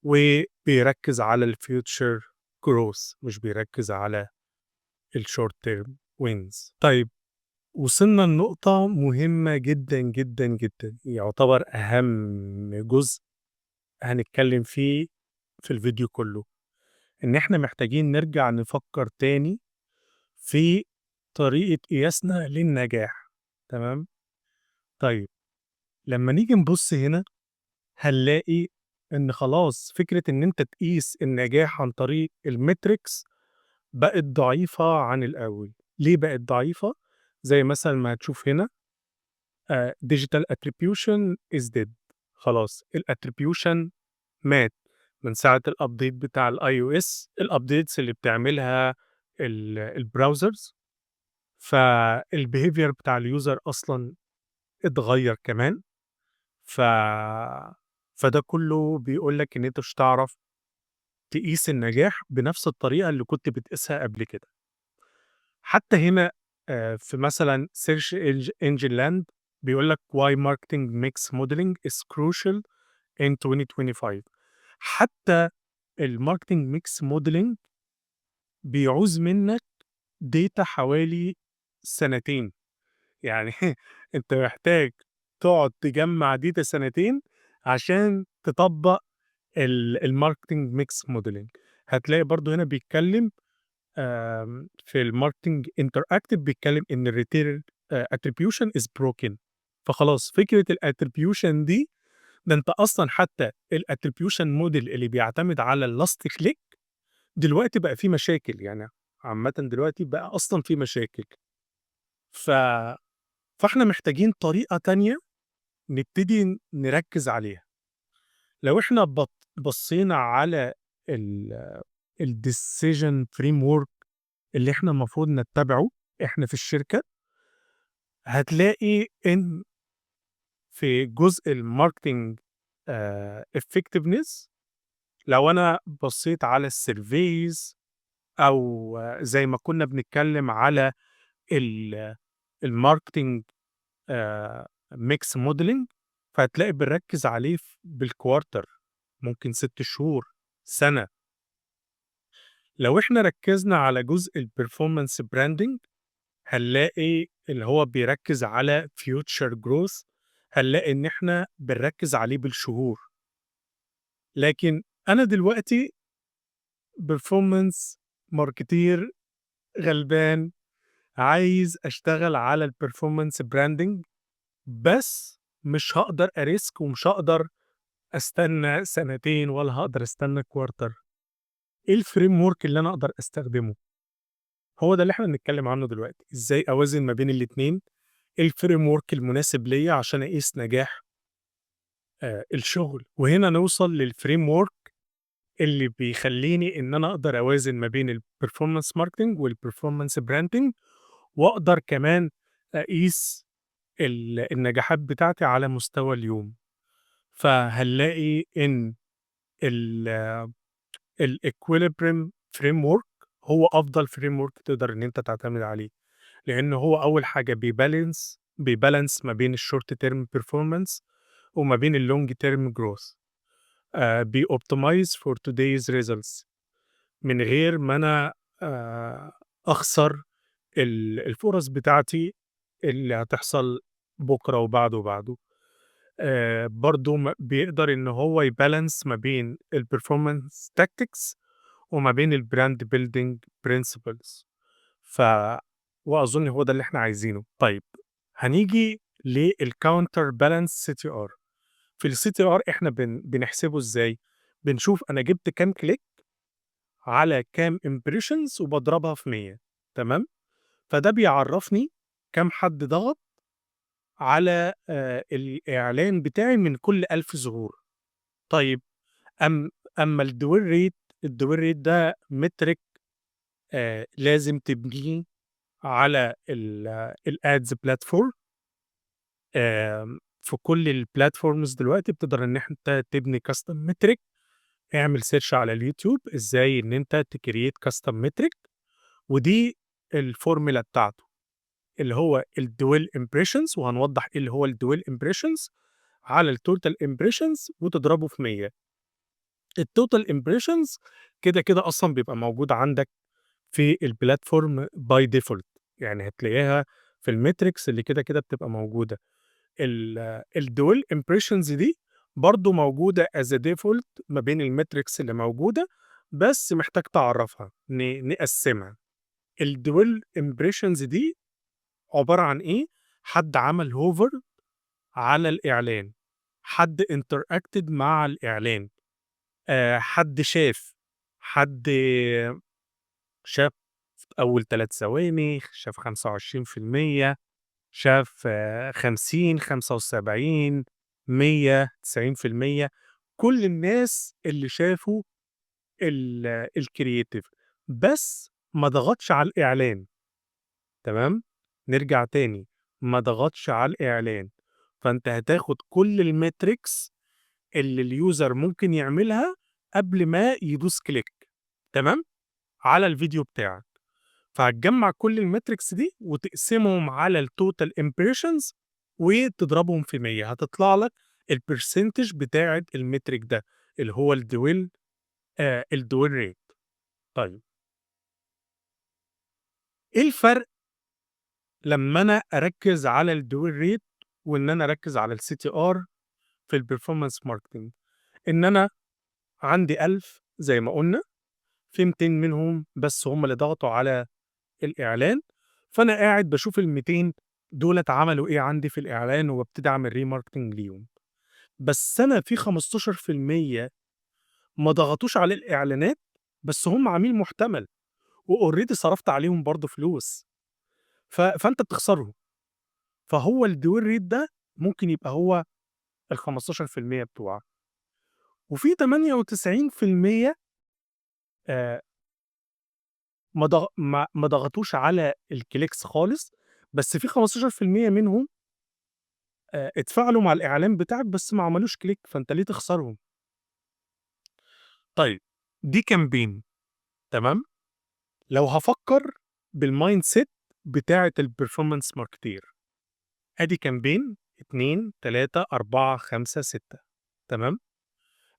وبيركّز على ال future growth، مش بيركّز على ال short term wins. طيب، وصلنا لنقطة مهمة جدًا، جدًا، جدًا، يعتبر أهم جزء هنتكلم فيه في الفيديو كله، إن إحنا محتاجين نرجع نفكر تاني في طريقة قياسنا للنجاح، تمام؟ طيب، لمّا نيجي نبُص هنا هنلاقي إن خلاص فكرة إن أنت تقيس النجاح عن طريق ال metrics بقت ضعيفة عن الأول. ليه بقت ضعيفة؟ زي مثلًا ما هتشوف هنا digital attribution is dead، خلاص ال attribution مات من ساعة ال update بتاع ال iOS، ال updates اللي بتعملها ال browsers، فال behavior بتاع ال user أصلًا اتغيّر كمان، فده كله بيقول لك إن أنت مش هتعرف تقيس النجاح بنفس الطريقة اللي كنت بتقيسها قبل كده. حتى هنا في مثلًا search engine land بيقول لك why marketing mix modeling is crucial in 2025. حتى ال marketing mix modeling بيعوز منك data حوالي سنتين، يعني أنت محتاج تقعد تجمّع data سنتين عشان تطبّق ال marketing mix modeling. هتلاقي برضه هنا بيتكلم في ال marketing interactive، بيتكلم إن ال retail attribution is broken. فخلاص فكرة ال attribution دي ده أنت أصلًا حتى الattribution model اللي بيعتمد على الlast click دلوقتي بقى فيه مشاكل، يعني عامةً دلوقتي بقى أصلًا في مشاكل. فإحنا محتاجين طريقة تانية نبتدي نركّز عليها. لو إحنا بصّينا على ال decision framework اللي إحنا المفروض نتّبعه إحنا في الشركة، هتلاقي إن في جزء الmarketing effectiveness، لو أنا بصّيت على الsurveys أو زي ما كنا بنتكلم على ال marketing mix modeling، فهتلاقي بنركّز عليه بالquarter، ممكن 6 شهور، سنة. لو إحنا ركّزنا على جزء الperformance branding، هنلاقي اللي هو بيركّز على future growth، هنلاقي إن إحنا بنركّز عليه بالشهور. لكن أنا دلوقتي performance marketer غلبان عايز أشتغل على الperformance branding، بس مش هاقدر أrisk ومش هاقدر أستنى سنتين ولا هاقدر أستنى quarter. إيه الframework اللي أنا أقدر أستخدمه؟ هو ده اللي إحنا بنتكلم عنه دلوقتي، إزاي أوازن ما بين الاتنين، إيه الframework المناسب ليّا عشان أقيس نجاح الشغل؟ وهنا نوصل للframework اللي بيخلّيني إن أنا أقدر أوازن ما بين الperformance marketing والperformance branding، وأقدر كمان أقيس النجاحات بتاعتي على مستوى اليوم. فهنلاقي إن ال equilibrium framework هو أفضل framework تقدر إن أنت تعتمد عليه، لإن هو أول حاجة بي balance ما بين الshort term performance وما بين الlong term growth. بي optimize for today's results من غير ما أنا أخسر الفرص بتاعتي اللي هتحصل بكرة وبعده وبعده. برضه بيقدر إن هو ي balance ما بين الperformance tactics وما بين الbrand building principles. وأظن هو ده اللي إحنا عايزينه. طيب، هنيجي للcounter balance CTR. في الCTR إحنا بنحسبه إزاي؟ بنشوف أنا جبت كام click على كام impressions وباضربها في 100، تمام؟ فده بيعرّفني كام حد ضغط على الإعلان بتاعي من كل 1000 ظهور. طيب، أمّا الdwell rate، الdwell rate ده metric لازم تبنيه على الads platform. في كل الplatforms دلوقتي بتقدر إن أنت تبني custom metric. اعمل search على اليوتيوب إزاي إن أنت تcreate custom metric، ودي الفورمولا بتاعته، اللي هو الdwell impressions، وهنوضح إيه اللي هو الdwell impressions، على الtotal impressions وتضربه في 100. الtotal impressions كده، كده أصلًا بيبقى موجود عندك في الplatform by default، يعني هتلاقيها في الmetrics اللي كده، كده بتبقى موجودة. الdwell impressions دي برضه موجودة as a default ما بين الmetrics اللي موجودة، بس محتاج تعرّفها، نقسّمها. الdwell impressions دي عبارة عن إيه؟ حد عمل hover على الإعلان، حد interacted مع الإعلان، حد شاف أول 3 ثواني، شاف 25%، شاف 50، 75، 100، 90%، كل الناس اللي شافوا الcreative بس ما ضغطش على الإعلان. تمام؟ نرجع تاني، ما ضغطش على الإعلان، فأنت هتاخد كل الmetrics اللي الuser ممكن يعملها قبل ما يدوس click، تمام؟ على الفيديو بتاعك. فهتجمّع كل الmetrics دي وتقسمهم على الtotal impressions وتضربهم في 100، هتطلع لك الpercentage بتاعة الmetric ده اللي هو ال dwell rate. طيب. إيه الفرق لمّا أنا أركّز على الdwell rate وإن أنا أركّز على الCTR في الperformance marketing؟ إن أنا عندي 1000 زي ما قُلنا، في 200 منهم بس هم اللي ضغطوا على الإعلان، فأنا قاعد باشوف ال200 دُولة عملوا إيه عندي في الإعلان وابتدي أعمل remarketing ليهم. بس أنا في 15% ما ضغطوش على الإعلانات، بس هم عميل محتمل وalready صرفت عليهم برضه فلوس، فأنت بتخسرهم. فهو الdwell rate ده ممكن يبقى هو ال15% بتوعك. وفي 98% ما ضغطوش على الclicks خالص، بس في 15% منهم اتفاعلوا مع الإعلان بتاعك بس ما عملوش click، فأنت ليه تخسرهم؟ طيب، دي campaign، تمام؟ لو هافكر بالmindset بتاعة الperformance marketeer، أدي campaign 2، 3، 4، 5، 6، تمام؟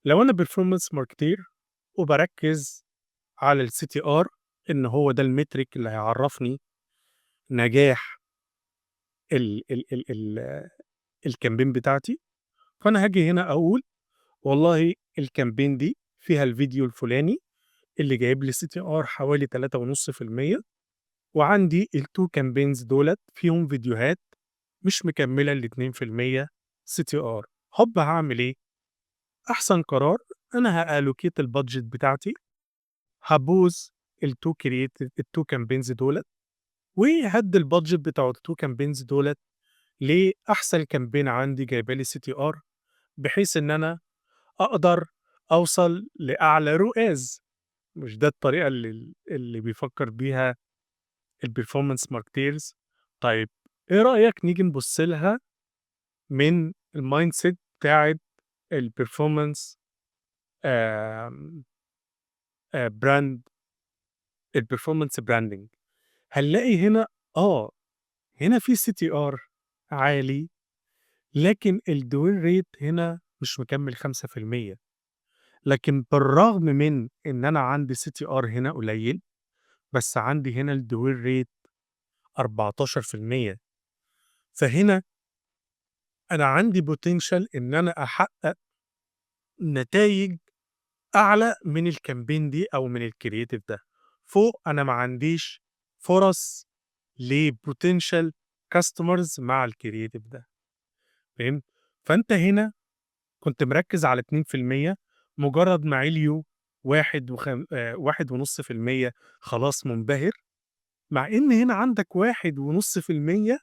لو أنا performance marketeer وباركز على الCTR إن هو ده الmetric اللي هيعرفني نجاح ال ال ال ال الcampaign بتاعتي، فأنا هاجي هنا أقول والله الcampaign دي فيها الفيديو الفلاني اللي جايب لي CTR حوالي 3.5%، وعندي ال2 campaigns دُولة فيهم فيديوهات مش مكملة ال2% CTR. هوب، هاعمل إيه؟ أحسن قرار أنا هallocate الbudget بتاعتي، ها pause ال2 creative ال2 campaigns دُولة، وهادّي الbudget بتوع ال2 campaigns دُولة لأحسن campaign عندي جايبة لي CTR، بحيث إن أنا أقدر أوصل لأعلى ROAS. مش ده الطريقة اللي بيفكر بيها الperformance marketeers؟ طيب، إيه رأيك نيجي نبُص لها من الmindset بتاعة الperformance آمم brand، الperformance branding؟ هنلاقي هنا هنا في CTR عالي، لكن الdwell rate هنا مش مكمّل 5%، لكن بالرغم من إن أنا عندي CTR هنا قليل، بس عندي هنا الdwell rate 14%، فهنا أنا عندي potential إن أنا أحقق نتايج أعلى من الcampaign دي أو من الcreative ده. فوق أنا ما عنديش فرص لpotential customers مع الcreative ده، فهمت؟ فأنت هنا كنت مركّز على 2%، مجرد ما عليوا واحد وخم 1.5% خلاص منبهر، مع إن هنا عندك 1.5%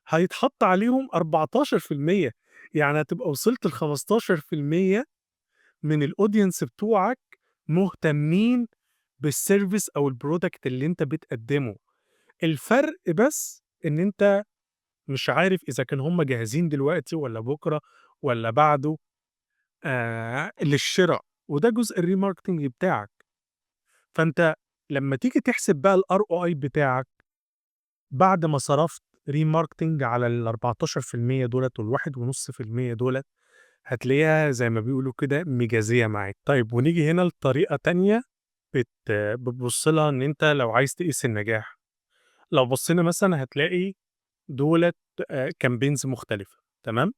هيتحط عليهم 14%، يعني هتبقى وصلت ل15% من الaudience بتوعك مهتمين بالservice أو الproduct اللي أنت بتقدمه. الفرق بس إن أنت مش عارف إذا كان هم جاهزين دلوقتي والّا بُكرة والّا بعده للشرا، وده جزء الremarketing بتاعك. فأنت لمّا تيجي تحسب بقى الROI بتاعك بعد ما صرفت remarketing على ال14% دُولة وال1.5% دُولة، هتلاقيها زي ما بيقولوا كده مجازية معاك. طيب، ونيجي هنا لطريقة تانية بتبُص لها إن أنت لو عايز تقيس النجاح. لو بصينا مثلًا هتلاقي دُولة campaigns مختلفة، تمام؟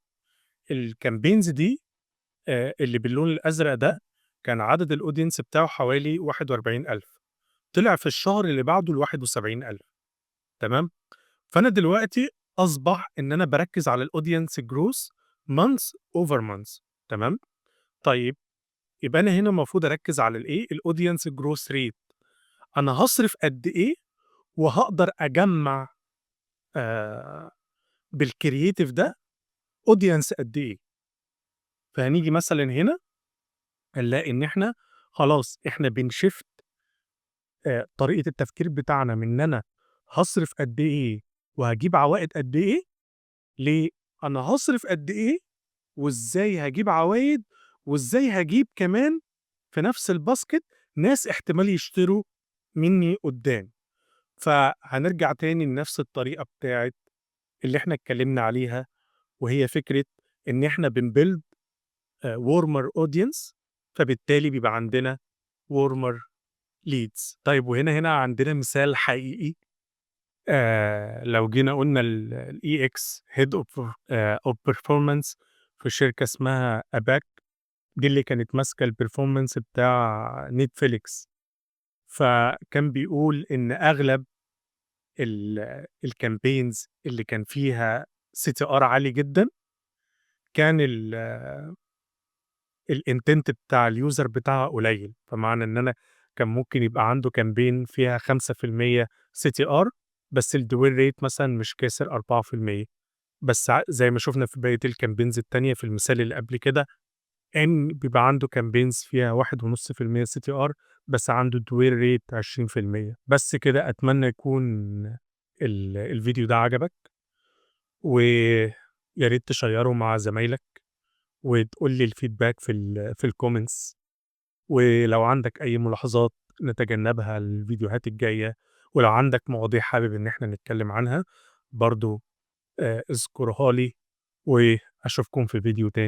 الcampaigns دي اللي باللون الأزرق ده كان عدد الaudience بتاعه حوالي 41,000، طلع في الشهر اللي بعده ل71,000، تمام؟ فأنا دلوقتي أصبح إن أنا باركّز على الaudience growth month over month، تمام؟ طيب، يبقى أنا هنا المفروض أركّز على الإيه؟ الaudience growth rate، أنا هاصرف قد إيه وهاقدر أجمّع بالcreative ده audience قد إيه؟ فهنيجي مثلًا هنا هنلاقي إن إحنا خلاص إحنا بنshift طريقة التفكير بتاعنا من إن أنا هاصرف قد إيه وهاجيب عوائد قد إيه، ل أنا هاصرف قد إيه وإزاي هاجيب عوايد وإزاي هاجيب كمان في نفس الbasket ناس احتمال يشتروا منّي قدّام. فهنرجع تاني لنفس الطريقة بتاعة اللي إحنا اتكلمنا عليها، وهي فكرة إن إحنا بنbuild warmer audience، فبالتالي بيبقى عندنا warmer leads. طيب، وهنا عندنا مثال حقيقي، لو جينا قُلنا الEX head of performance في شركة اسمها APAC، دي اللي كانت ماسكة الperformance بتاع Netflix، فكان بيقول إن أغلب الcampaigns اللي كان فيها CTR عالي جدًا، كان ال intent بتاع ال user بتاعها قليل، فمعنى إن أنا كان ممكن يبقى عنده campaign فيها 5% CTR، بس ال dwell rate مثلًا مش كاسر 4%، بس زي ما شُفنا في بقية ال campaigns التانية في المثال اللي قبل كده، إن بيبقى عنده campaigns فيها 1.5% CTR بس عنده dwell rate 20%. بس كده، أتمنى يكون الفيديو ده عجبك، ويا ريت تشيّره مع زمايلك وتقول لي ال feedback في ال comments، ولو عندك أي ملاحظات نتجنبها الفيديوهات الجاية، ولو عندك مواضيع حابب إن إحنا نتكلم عنها برضه اذكرها لي، وأشوفكم في فيديو تاني.